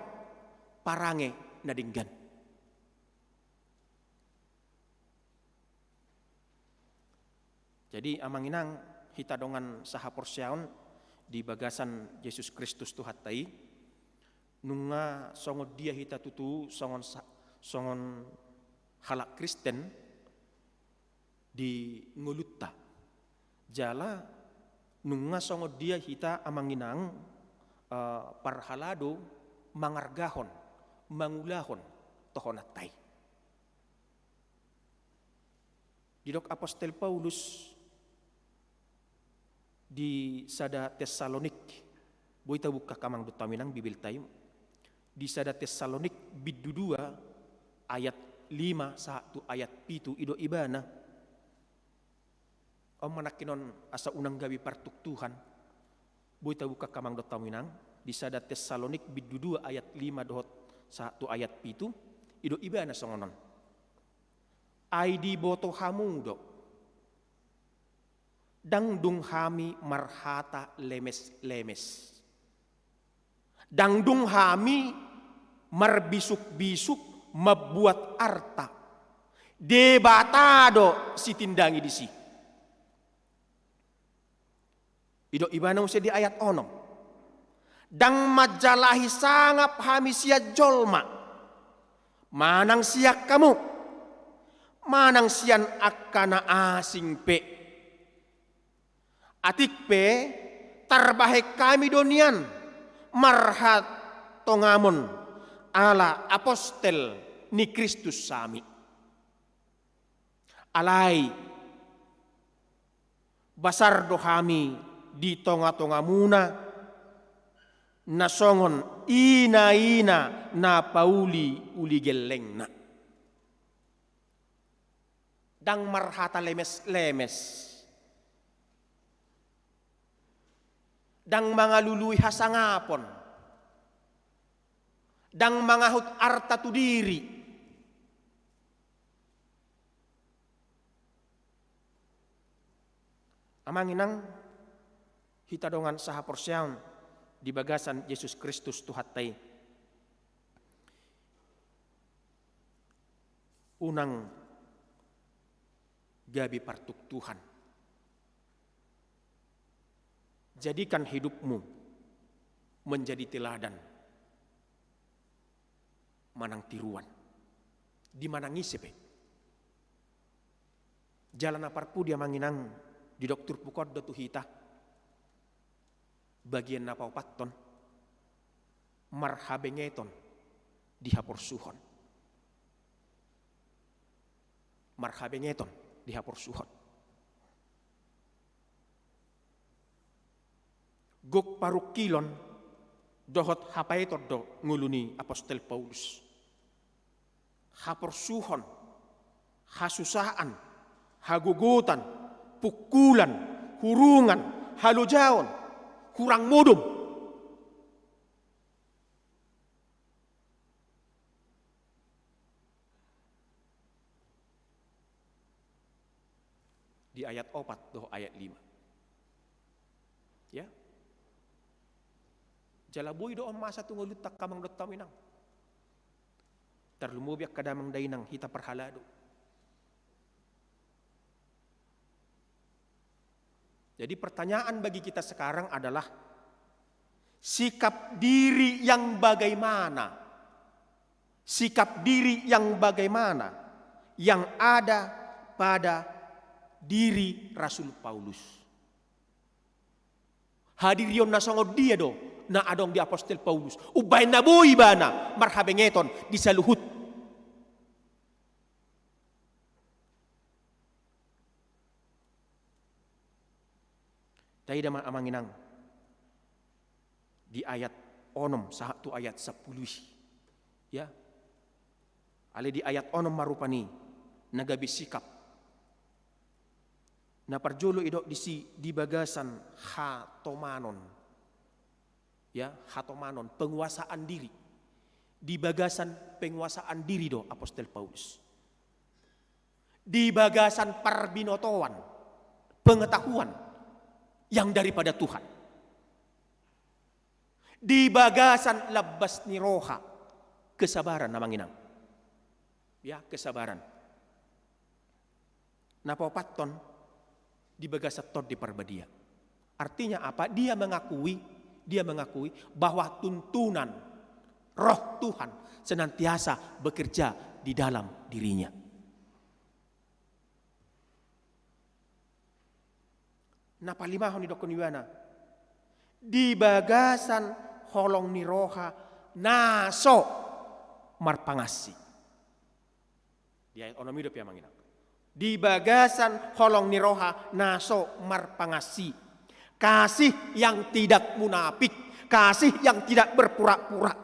parange na denggan. Jadi, amang inang, hita dongan sahaporseaon di bagasan Jesus Kristus Tuhanta i, nunga songon dia hita tutu songon sa-, songon halak Kristen di ngolunta. Jala nunga songon dia hita, amang inang, eh, parhalado mangargahon, mangulahon tohonanta i. Didok apostel Paulus di sada Tessalonik, boi tabuka, amang dohot hamu inang, Bibelta i, di sada Tessalonik bindu dua ayat lima sahat tu ayat pitu, didok ibana. On ma nangkinon asa unang gabe partuktuhan, boi tabuka, amang dohot hamu inang, di sada Tessalonik bindu dua ayat lima dohot sahat tu ayat pitu, didok ibana songon on. Ai diboto hamu do, ndang dung hami marhata lemes-lemes. Ndang dung hami marbisuk-bisuk mambuat arta. Debata do sitindangi disi. Didok ibana muse di ayat onom. Ndang manjalahi sangap hami sian jolma, manang sian hamu, manang sian angka na asing pe. Atik pe tarbahen hami do nian marhatongamon ala apostel ni Kristus hami. Alai basar do hami di tonga-tongamuna, na songon ina-ina na pauli-uli gellengna. Ndang marhata lemes-lemes. Ndang mangalului hasangapon. Ndang mangahut arta tu diri. Amang inang, hita dongan sahaporseaon di bagasan Jesus Kristus Tuhanta i, unang gabe partuktuhan. Jadikan hidupmu menjadi teladan manang tiruan di manang ise pe. Jala na parpudi, amang inang, didok turpuk on do tu hita, bagian na paopathon, marhabengeton di haporsuhon. Marhabengeton di haporsuhon. Gok parungkilon dohot hapaeton do ngolu ni apostel Paulus. Haporsuhon, hasusaan, hagogotan, pungkulan, hurungan, halojaon, hurang modom. Di ayat opat dohot ayat lima. Ya. Jala boi do on masa tu ngolunta, amang dohot hamu inang. Tarlumobi angka damang dainang hita parhalado. Jadi pertanyaan bagi kita sekarang adalah sikap diri yang bagaimana? Sikap diri yang bagaimana yang ada pada diri Rasul Paulus? Hadirion na songon dia do na adong di apostel Paulus, umbahen na boi ibana marhabengeton di saluhut. Taida ma, amang inang, di ayat onom sahat tu ayat sampulu i. Ya. Alai di ayat onom ma rupani na gabe sikap. Na parjolo didok disi di bagasan hatomanon. Ya, hatomanon, penguasaan diri. Di bagasan penguasaan diri do apostel Paulus. Di bagasan parbinotoan, pengetahuan yang daripada Tuhan. Di bagasan lambas ni roha, kesabaran, amang inang. Ya, kesabaran. Na paopathon, di bagasan Tondi Parbadia. Artinya apa? Dia mengakui, dia mengakui bahwa tuntunan Roh Tuhan senantiasa bekerja di dalam dirinya. Na palimahon didokkon ibana, di bagasan holong ni roha na so marpangansi. Di ayat onom i dope, amang inang. Di bagasan holong ni roha na so marpangansi. Kasih yang tidak munafik, kasih yang tidak berpura-pura.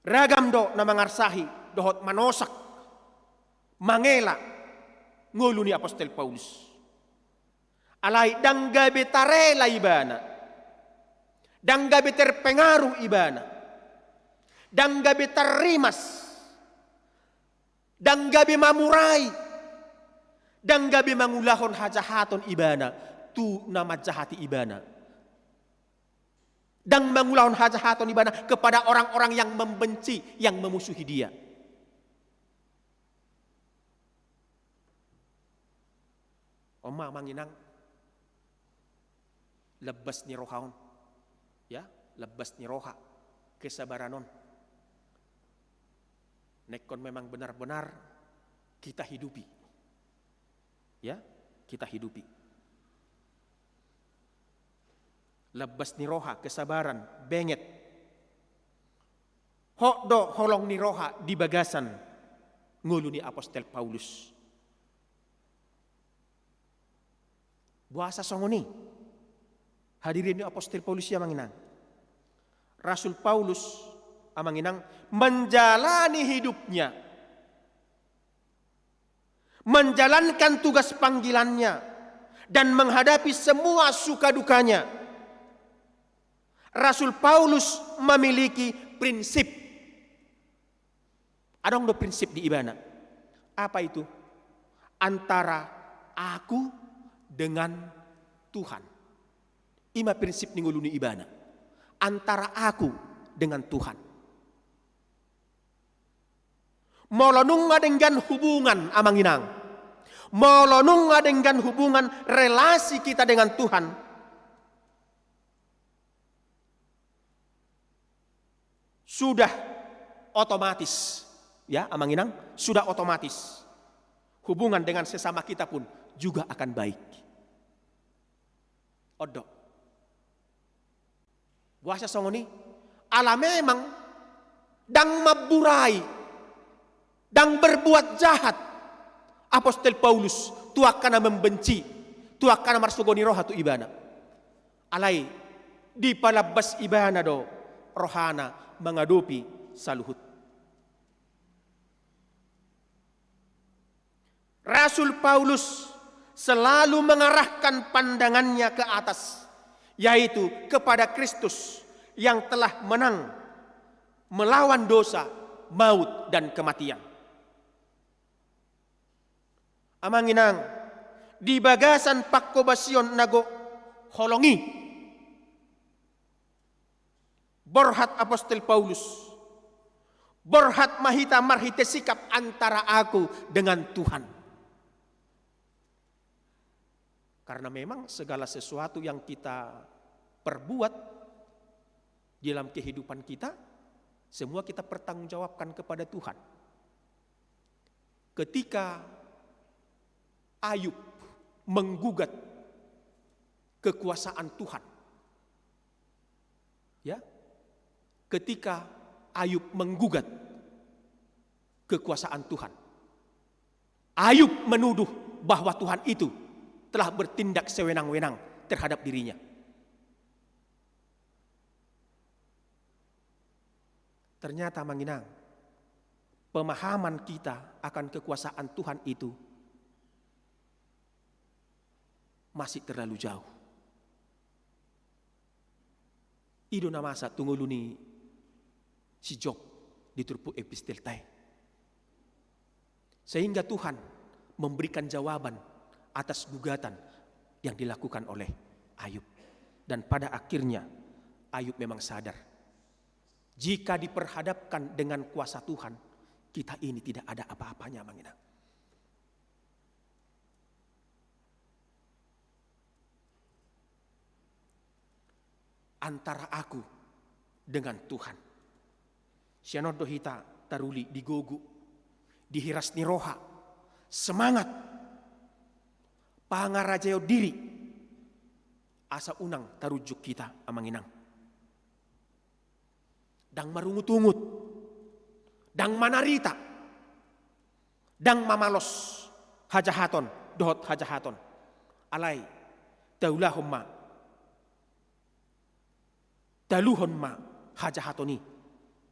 Ragam do na mangarsahi dohot manosak, mangela ngolu ni apostel Paulus. Alai ndang gabe tarela ibana, ndang gabe terpengaruh ibana, ndang gabe tarrimas, ndang gabe mamurai, ndang gabe mangulahon hajahaton ibana tu na manjahati ibana. Ndang mangulahon hajahaton ibana kepada orang-orang yang membenci, yang memusuhi dia. On ma, amang inang, lambas ni roha on. Ya, lambas ni roha, kesabaran on. Na ingkon memang benar-benar kita hidupi. Ya, kita hidupi. Lambas ni roha, kesabaran, benget. Hot do holong ni roha di bagasan ngolu ni apostel Paulus. Boasa songon i? Hadirin, ni apostel Paulus i, amang inang. Rasul Paulus, amang inang, menjalani hidupnya, menjalankan tugas panggilannya, dan menghadapi semua suka dukanya. Rasul Paulus memiliki prinsip. Adong do prinsip di ibana. Apa itu? Antara aku dengan Tuhan. I ma prinsip ni ngolu ni ibana. Antara aku dengan Tuhan. Molo nunga denggan hubungan, amang inang, molo nunga denggan hubungan, relasi kita dengan Tuhan, sudah otomatis, ya, amang inang, sudah otomatis hubungan dengan sesama kita pun juga akan baik. On do. Boasa songon i? Ala memang ndang mamburai, ndang berbuat jahat apostel Paulus tu angka na membenci, tu angka na marsogo ni roha tu ibana. Alai dipalambas ibana do rohana mangadopi saluhut. Rasul Paulus selalu mengarahkan pandangannya ke atas, yaitu kepada Kristus yang telah menang melawan dosa, maut, dan kematian. Amang inang, di bagasan pangkobasion na gok holong i, borhat apostel Paulus, borhat ma hita marhite sikap antara aku dengan Tuhan. Karena memang segala sesuatu yang kita perbuat di dalam kehidupan kita, semua kita pertanggungjawabkan kepada Tuhan. Ketika Ayub menggugat kekuasaan Tuhan, ya, ketika Ayub menggugat kekuasaan Tuhan, Ayub menuduh bahwa Tuhan itu telah bertindak sewenang-wenang terhadap dirinya. Ternyata, amang inang, pemahaman kita akan kekuasaan Tuhan itu masih terlalu jauh. I do na masa tu ngolu ni si Job di turpuk epistelta i. Sehingga Tuhan memberikan jawaban atas gugatan yang dilakukan oleh Ayub. Dan pada akhirnya, Ayub memang sadar, jika diperhadapkan dengan kuasa Tuhan, kita ini tidak ada apa-apanya, Amang Inang. Antara aku dengan Tuhan. Sian on do hita taruli di gogo, di hiras ni roha, semangat, pangarajaion diri, asa unang tarunjuk hita, Amang Inang. Ndang marungut-ungut, ndang manarita, ndang mamalos hajahaton dohot hajahaton. Alai, taulahon ma, taluhon ma hajahaton i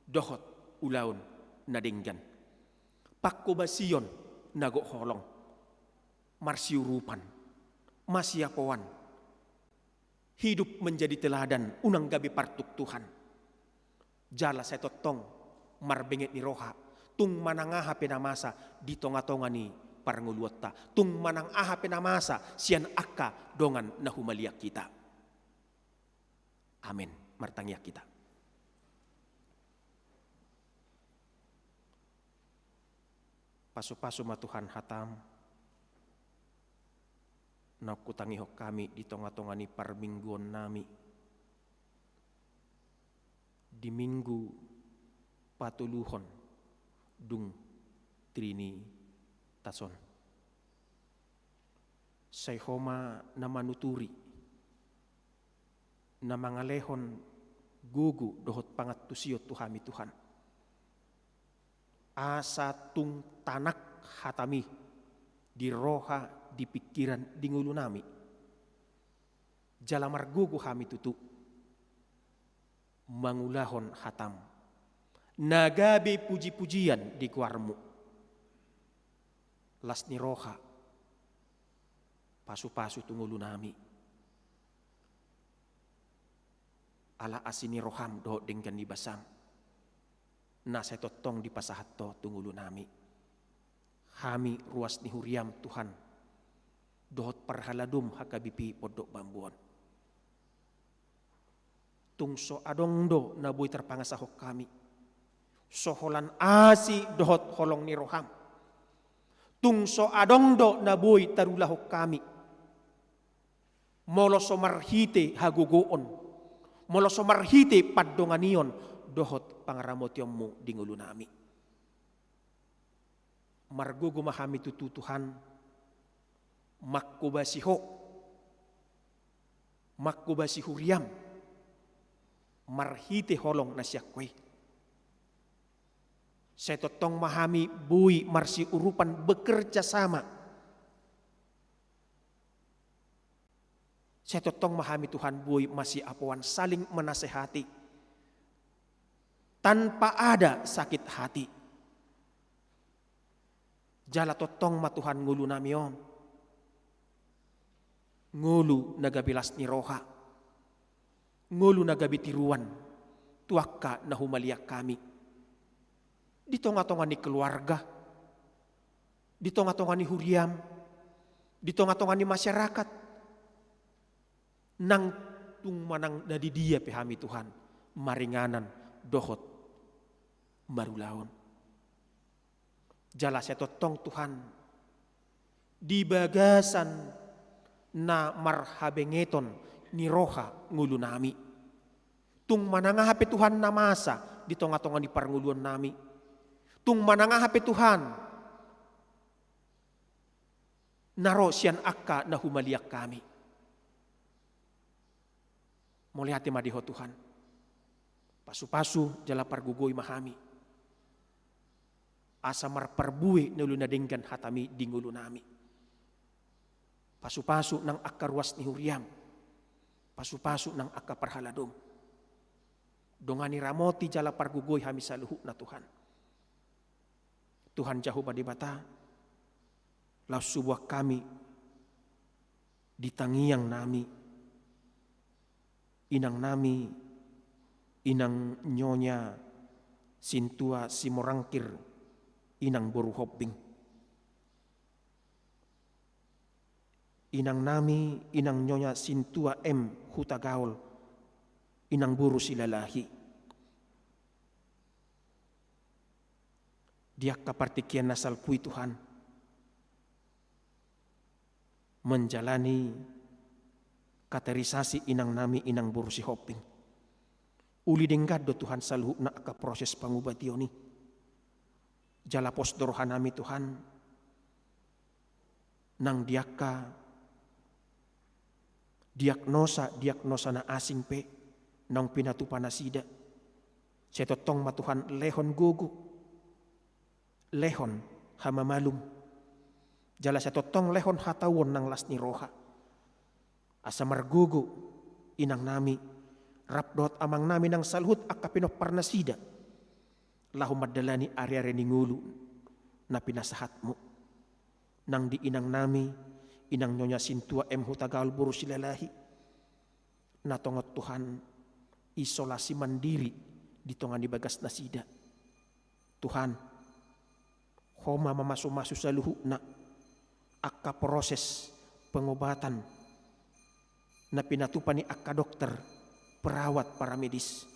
dohot ulaon na denggan. Pangkobasion na gok holong, marsiurupan, masiapoan, hidup menjadi teladan, unang gabe partuktuhan. Jala sai tongtong marbenget ni roha, tung manang aha pe na masa di tonga-tonga ni parngoluonta, tung manang aha pe na masa sian angka dongan na humaliang hita. Amen. Martangiang hita. Pasu-pasu ma Tuhan hatam, naung hutangihon hami di tonga-tonga ni parmingguon nami, di minggu patoluhon dung Trinitatis on. Sai Ho ma na manuturi, na mangalehon gogo dohot pangantusion tu hami Tuhan. Asa tung tanak hatami di roha, di pingkiran, di ngolu nami. Jala margogo hami tutu mangulahon hatam, na gabe puji-pujian di goarmu. Las ni roha, pasu-pasu tu ngolu nami. Ala asi ni roham dohot denggan ni basam, na sai tongtong dipasahat Ho tu ngolu nami. Hami ruas ni huriam Tuhan, dohot parhaladom H K B P Pondok Bambu on. Tung so adong do na boi tarpangasahon hami, so holan asi dohot holong ni roham. Tung so adong do na boi tarulahon hami, molo so marhite hagogoon, molo so marhite pandonganion dohot pangaramotionmu di ngolu nami. Margogo ma hami tutu Tuhan, mangkobasi Ho, mangkobasi huriam, marhite holong na sian Ho i. Sai tongtong ma hami boi marsiurupan, bekerja sama. Sai tongtong ma hami Tuhan boi masiapoan, saling menasehati, tanpa ada sakit hati. Jala tongtong ma Tuhan ngolu nami on ngolu na gabe las ni roha, ngolu na gabe tiruan tu angka na humaliang hami, di tonga-tonga ni keluarga, di tonga-tonga ni huriam, di tonga-tonga ni masyarakat. Nang tung manang na di dia pe hami Tuhan, maringanan dohot marulaon. Jala sai tongtong Tuhan, di bagasan na marhabengeton ni roha ngolu nami, tung manang aha pe Tuhan na masa di tonga-tonga ni parngoluon nami, tung manang aha pe Tuhan na ro sian angka na humaliang hami, mauliate ma di Ho Tuhan. Pasu-pasu jala pargogoi ma hami, asa marparbue na uli na denggan hatami di ngolu nami. Pasu-pasu nang angka ruas ni huriam, pasu-pasu nang angka parhaladom. Dongani, ramoti jala pargogoi hami saluhutna Tuhan. Tuhan Jahowa Debata, laos subuan hami di tangiang nami, inang nami, inang Nyonya Sintua Simorangkir, inang boru Hombing. Inang nami, inang nyonya sintua M Hutagaol, inang boru Silalahi. Di angka partingkian na salpu i Tuhan, menjalani katerisasi inang nami inang boru Sihombing. Uli denggan do Tuhan saluhutna angka proses pangubation i. Jala pos do roha nami Tuhan, nang di angka diagnosa, diagnosa na asing pe naung pinatupa nasida. Sai tongtong ma Tuhan lehon gogo, lehon hamamalum, jala sai tongtong lehon hatauon nang las ni roha. Asa margogo inang nami rap dohot amang nami nang saluhut angka pinompar nasida laho mandalani ari-ari ni ngolu na pinasahatmu. Nang di inang nami, inang nyonya sintua M Hutagaol boru Silalahi, na tongon Tuhan isolasi mandiri di tonga ni bagas nasida. Tuhan, Ho ma mamasu-masu saluhutna angka proses pengobatan na pinatupa ni angka dokter, perawat, paramedis.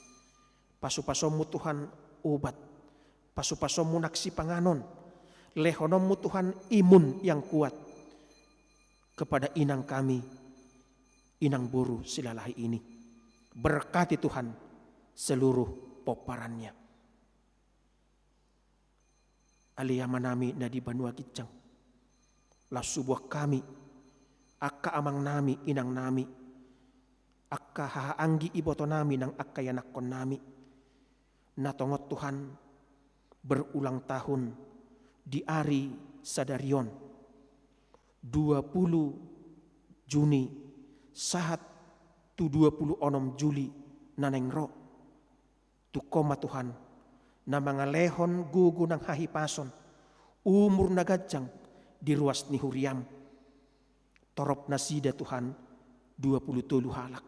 Pasu-pasonmu Tuhan obat, pasu-pasonmu nang sipanganon, lehononmu Tuhan imun yang kuat kepada inang kami, inang boru Silalahi ini. Berkati Tuhan seluruh pomparannya. Ale Amanami na di banua ginjang, laos subuan hami, angka amangnami, inangnami, angka hahaanggi ibotonami nang angka ianakkonnami, na tongon Tuhan berulang tahun di ari sadari on, dua pulu Juni sahat tu dua pulu onom Juli na naeng ro. Tungkon ma Tuhan, na mangalehon gogo nang hahipason, umur na ganjang di ruas ni huriam. Torop nasida Tuhan, dua pulu tolu halak.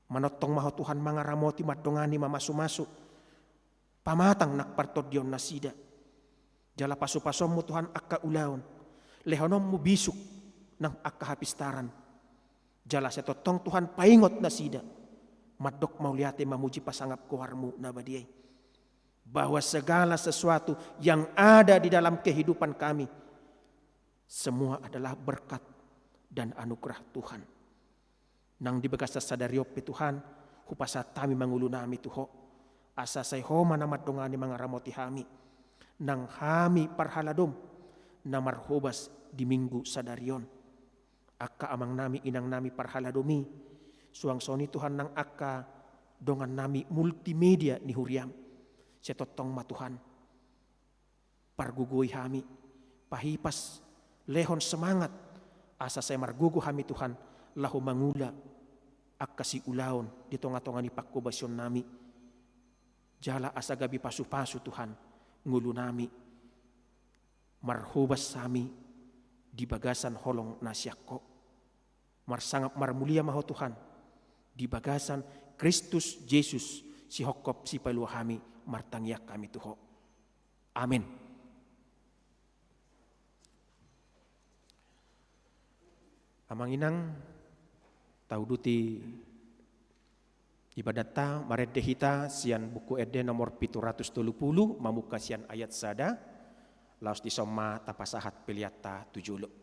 Manongtong ma Ho Tuhan mangaramoti, mandongani, mamasu-masu pamatang nang partondion nasida. Jala pasu-pasonmu Tuhan angka ulaon, lehononmu bisuk nang angka hapistaran. Jala sai tongtong Tuhan paingot nasida mandok mauliate, mamuji, pasangap goarmu na badia i, bahwa segala sesuatu yang ada di dalam kehidupan kami, semua adalah berkat dan anugerah Tuhan. Nang di bagasan sadari on pe Tuhan, hupasahat hami ma ngolunami tu Ho, asa sai Ho ma na mandongani, mangaramoti hami, nang hami parhaladom na marhobas di Minggu sadari on. Angka amangnami, inangnami parhaladomi, suang songon i Tuhan nang angka dongannami multimedia ni huriam, sai tongtong ma Tuhan pargogoi hami, pahipas, lehon semangat, asa sai margogo hami Tuhan laho mangula angka siulaon di tonga-tonga ni panghobasionnami. Jala asa gabe pasu-pasu Tuhan ngolunami, marhobas hami di bagasan holong na sian Ho. Marsangap marmulia ma Ho Tuhan, di bagasan Kristus Jesus, sihophop sipalua hami, martangiang hami tu Ho. Amen. Amang inang, tauduti ibadatta, marende hita sian Buku Ende nomor pitu ratus tolu pulu, mamungka sian ayat sada, laos dison ma tapasahat peleanta tu jolo.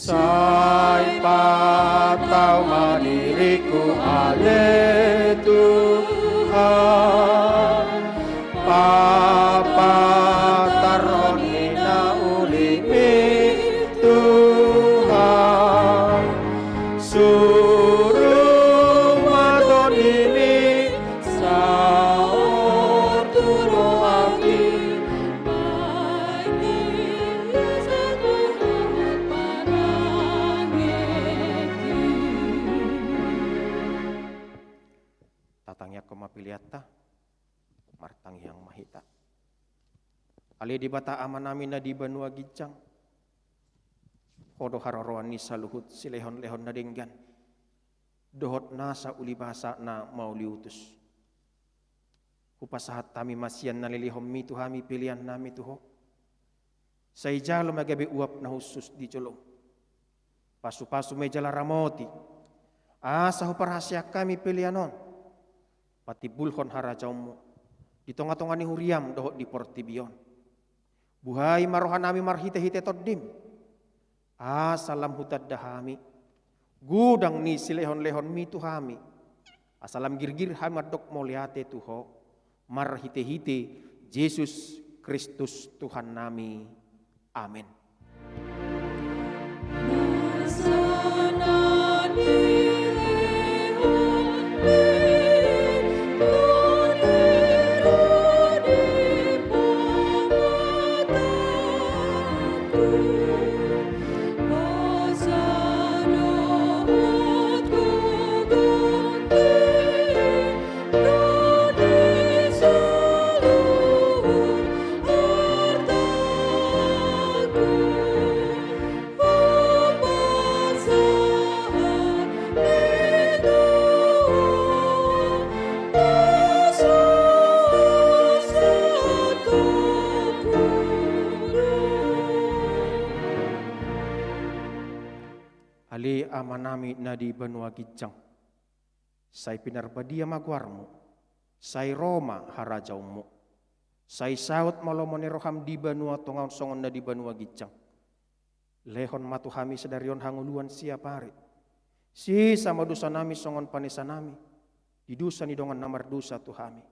Sai patau ma diringku ale Tuhan, papatar on ni na ulimi Tuhan. Suru ma tondimi saur tu rohami. Tatangiangkon ma peleanta, martangiang ma hita. Ale Debata Amanami na di banua ginjang, Ho do haroroan ni saluhut silehonlehon na denggan dohot nasa ulibasa na mauliutus. Hupasahat hami ma sian na nilehonmi tu hami peleannami tu Ho. Sai jalo ma gabe uap na hushus di jolom. Pasupasu ma i jala ramoti, asa huparhaseang hami pelean on patimbulhon harajaonmu di tongatonga ni huriam dohot di portibi on. Buhai ma rohanami marhitehite Tondim, asa lam hutanda hami godang ni silehonlehonmi tu hami, asa lam girgir hami mandok mauliate tu Ho, marhitehite Jesus Kristus Tuhannami. Amen. Ale Amanami na di banua ginjang, sai pinarbadia ma goarmu, sai ro ma harajaonmu, sai saut ma lomo ni roham di banua tonga on songon na di banua ginjang. Lehon ma tu hami sadari on hangoluan siapari. Sesa ma dosanami songon panesanami di dosa ni dongan na mardosa tu hami.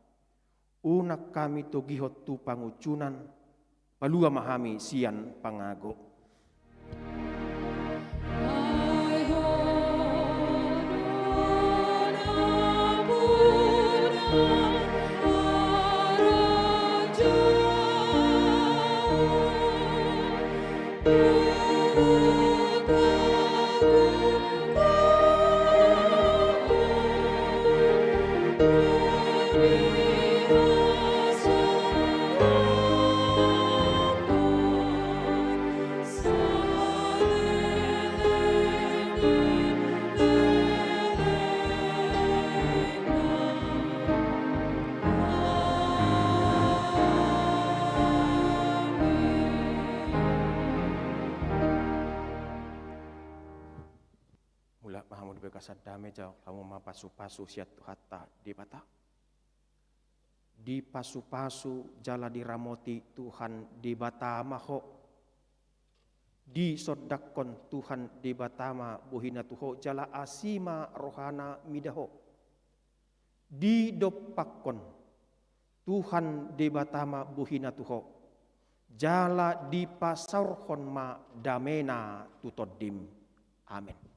Unang hami togihon tu pangunjunan, palua ma hami sian pangago. Mulak ma hamu di bagasan dame, jalo hamu ma pasupasu sian Tuhanta Debata. Dipasupasu jala diramoti Tuhan Debata ma ho. Disondangkon Tuhan Debata ma bohina tu ho jala asi ma rohana mida ho. Didompakkon Tuhan Debata ma bohina tu ho, jala dipasaorhon ma damena tu tondim. Amen.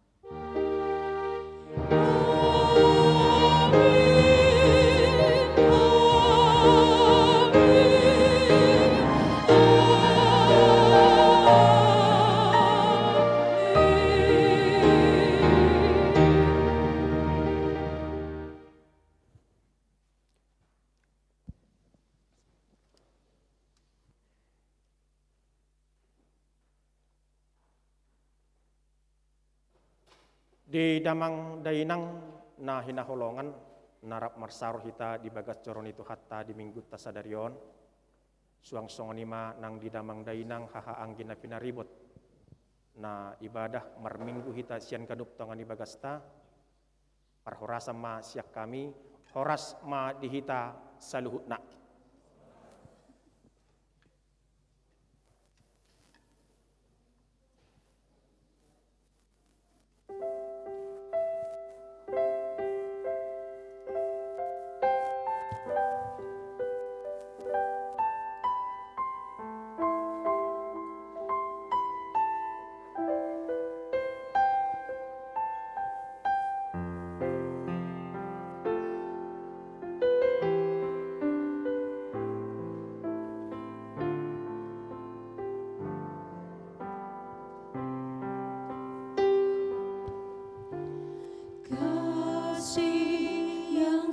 Di damang dainang na hinaholongan, na rap marsaor hita di bagas joro ni Tuhanta di minggunta sadari on, suang songon i ma nang di damang dainang haha anggi na pinaribot, na ibadah marminggu hita sian ganup tonga ni bagasta. Parhorasan ma sian hami, horas ma di hita saluhutna.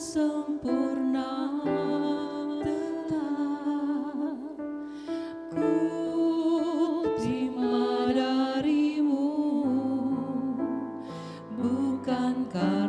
sempurna, tetap ku terima darimu, bukan karena